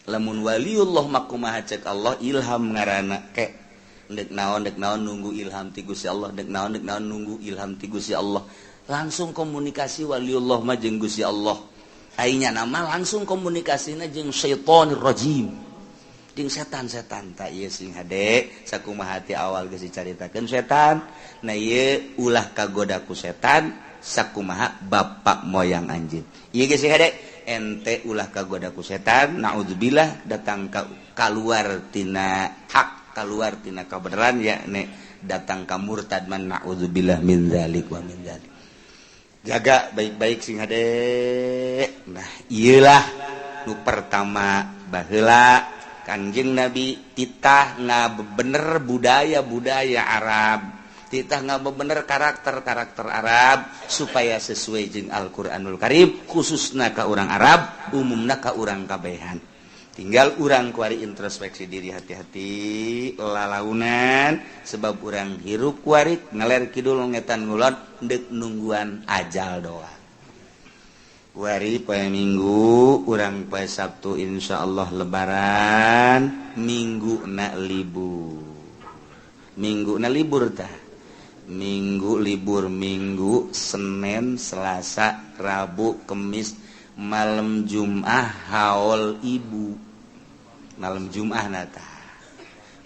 Lamun waliullah mah kumaha cek Allah ilham ngaranna ke dek naon nunggu ilham ti Gusti Allah, dek naon nunggu ilham ti Gusti Allah. Langsung komunikasi waliullah mah jeung Gusti Allah. Ainya nama langsung komunikasina jeung syaitonir rajim. Jeung setan-setan tak ieu sing hade sakumaha ti awal geus dicaritakeun setan. Nah ieu ulah kagoda ku setan sakumaha bapak moyang anjeun. Ieu geus sing hade ente ulah kagoda ku setan, naudzubillah datang ka kaluar tina hak, kaluar tina kabeneran ya ne datang ka murtad man naudzubillah min zalik wa min zalik. Jaga baik-baik sing hade. Nah ieulah nu pertama baheula Kangjeng Nabi titah ngabener budaya-budaya Arab, titah ngabener karakter-karakter Arab supaya sesuai jeung Al-Qur'anul Karim, khususna ka urang Arab, umumna ka urang kabehan. Tinggal urang kuari introspeksi diri, hati-hati lalaunan sebab urang hirup kuari ngaler kidul ngetan ngulon deuk nungguan ajal doang. Kuari poe Minggu, urang poe Sabtu insyaallah lebaran, Minggu na libur. Minggu na libur tah. Minggu libur, Minggu, Senin, Selasa, Rabu, Kemis, malam Jum'ah haul ibu. Malam Jum'ah nata.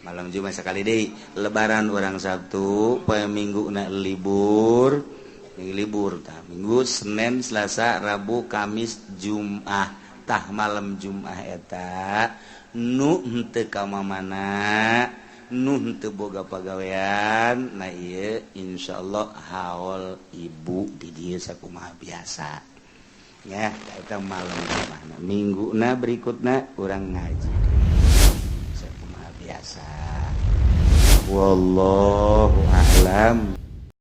Malam Jumat sekali deui lebaran urang Sabtu, poe Minggu na libur. Minggu libur tah. Minggu, Senin, Selasa, Rabu, Kamis, Jum'ah. Tah malam Jum'ah eta nu henteu ka mamana Nu teu boga pagawean, nah ieu insyaallah haul ibu di dieu sakumaha biasa ya. Eta malam mana minggu na berikutna urang ngaji sakumaha biasa. Wallahu a'lam.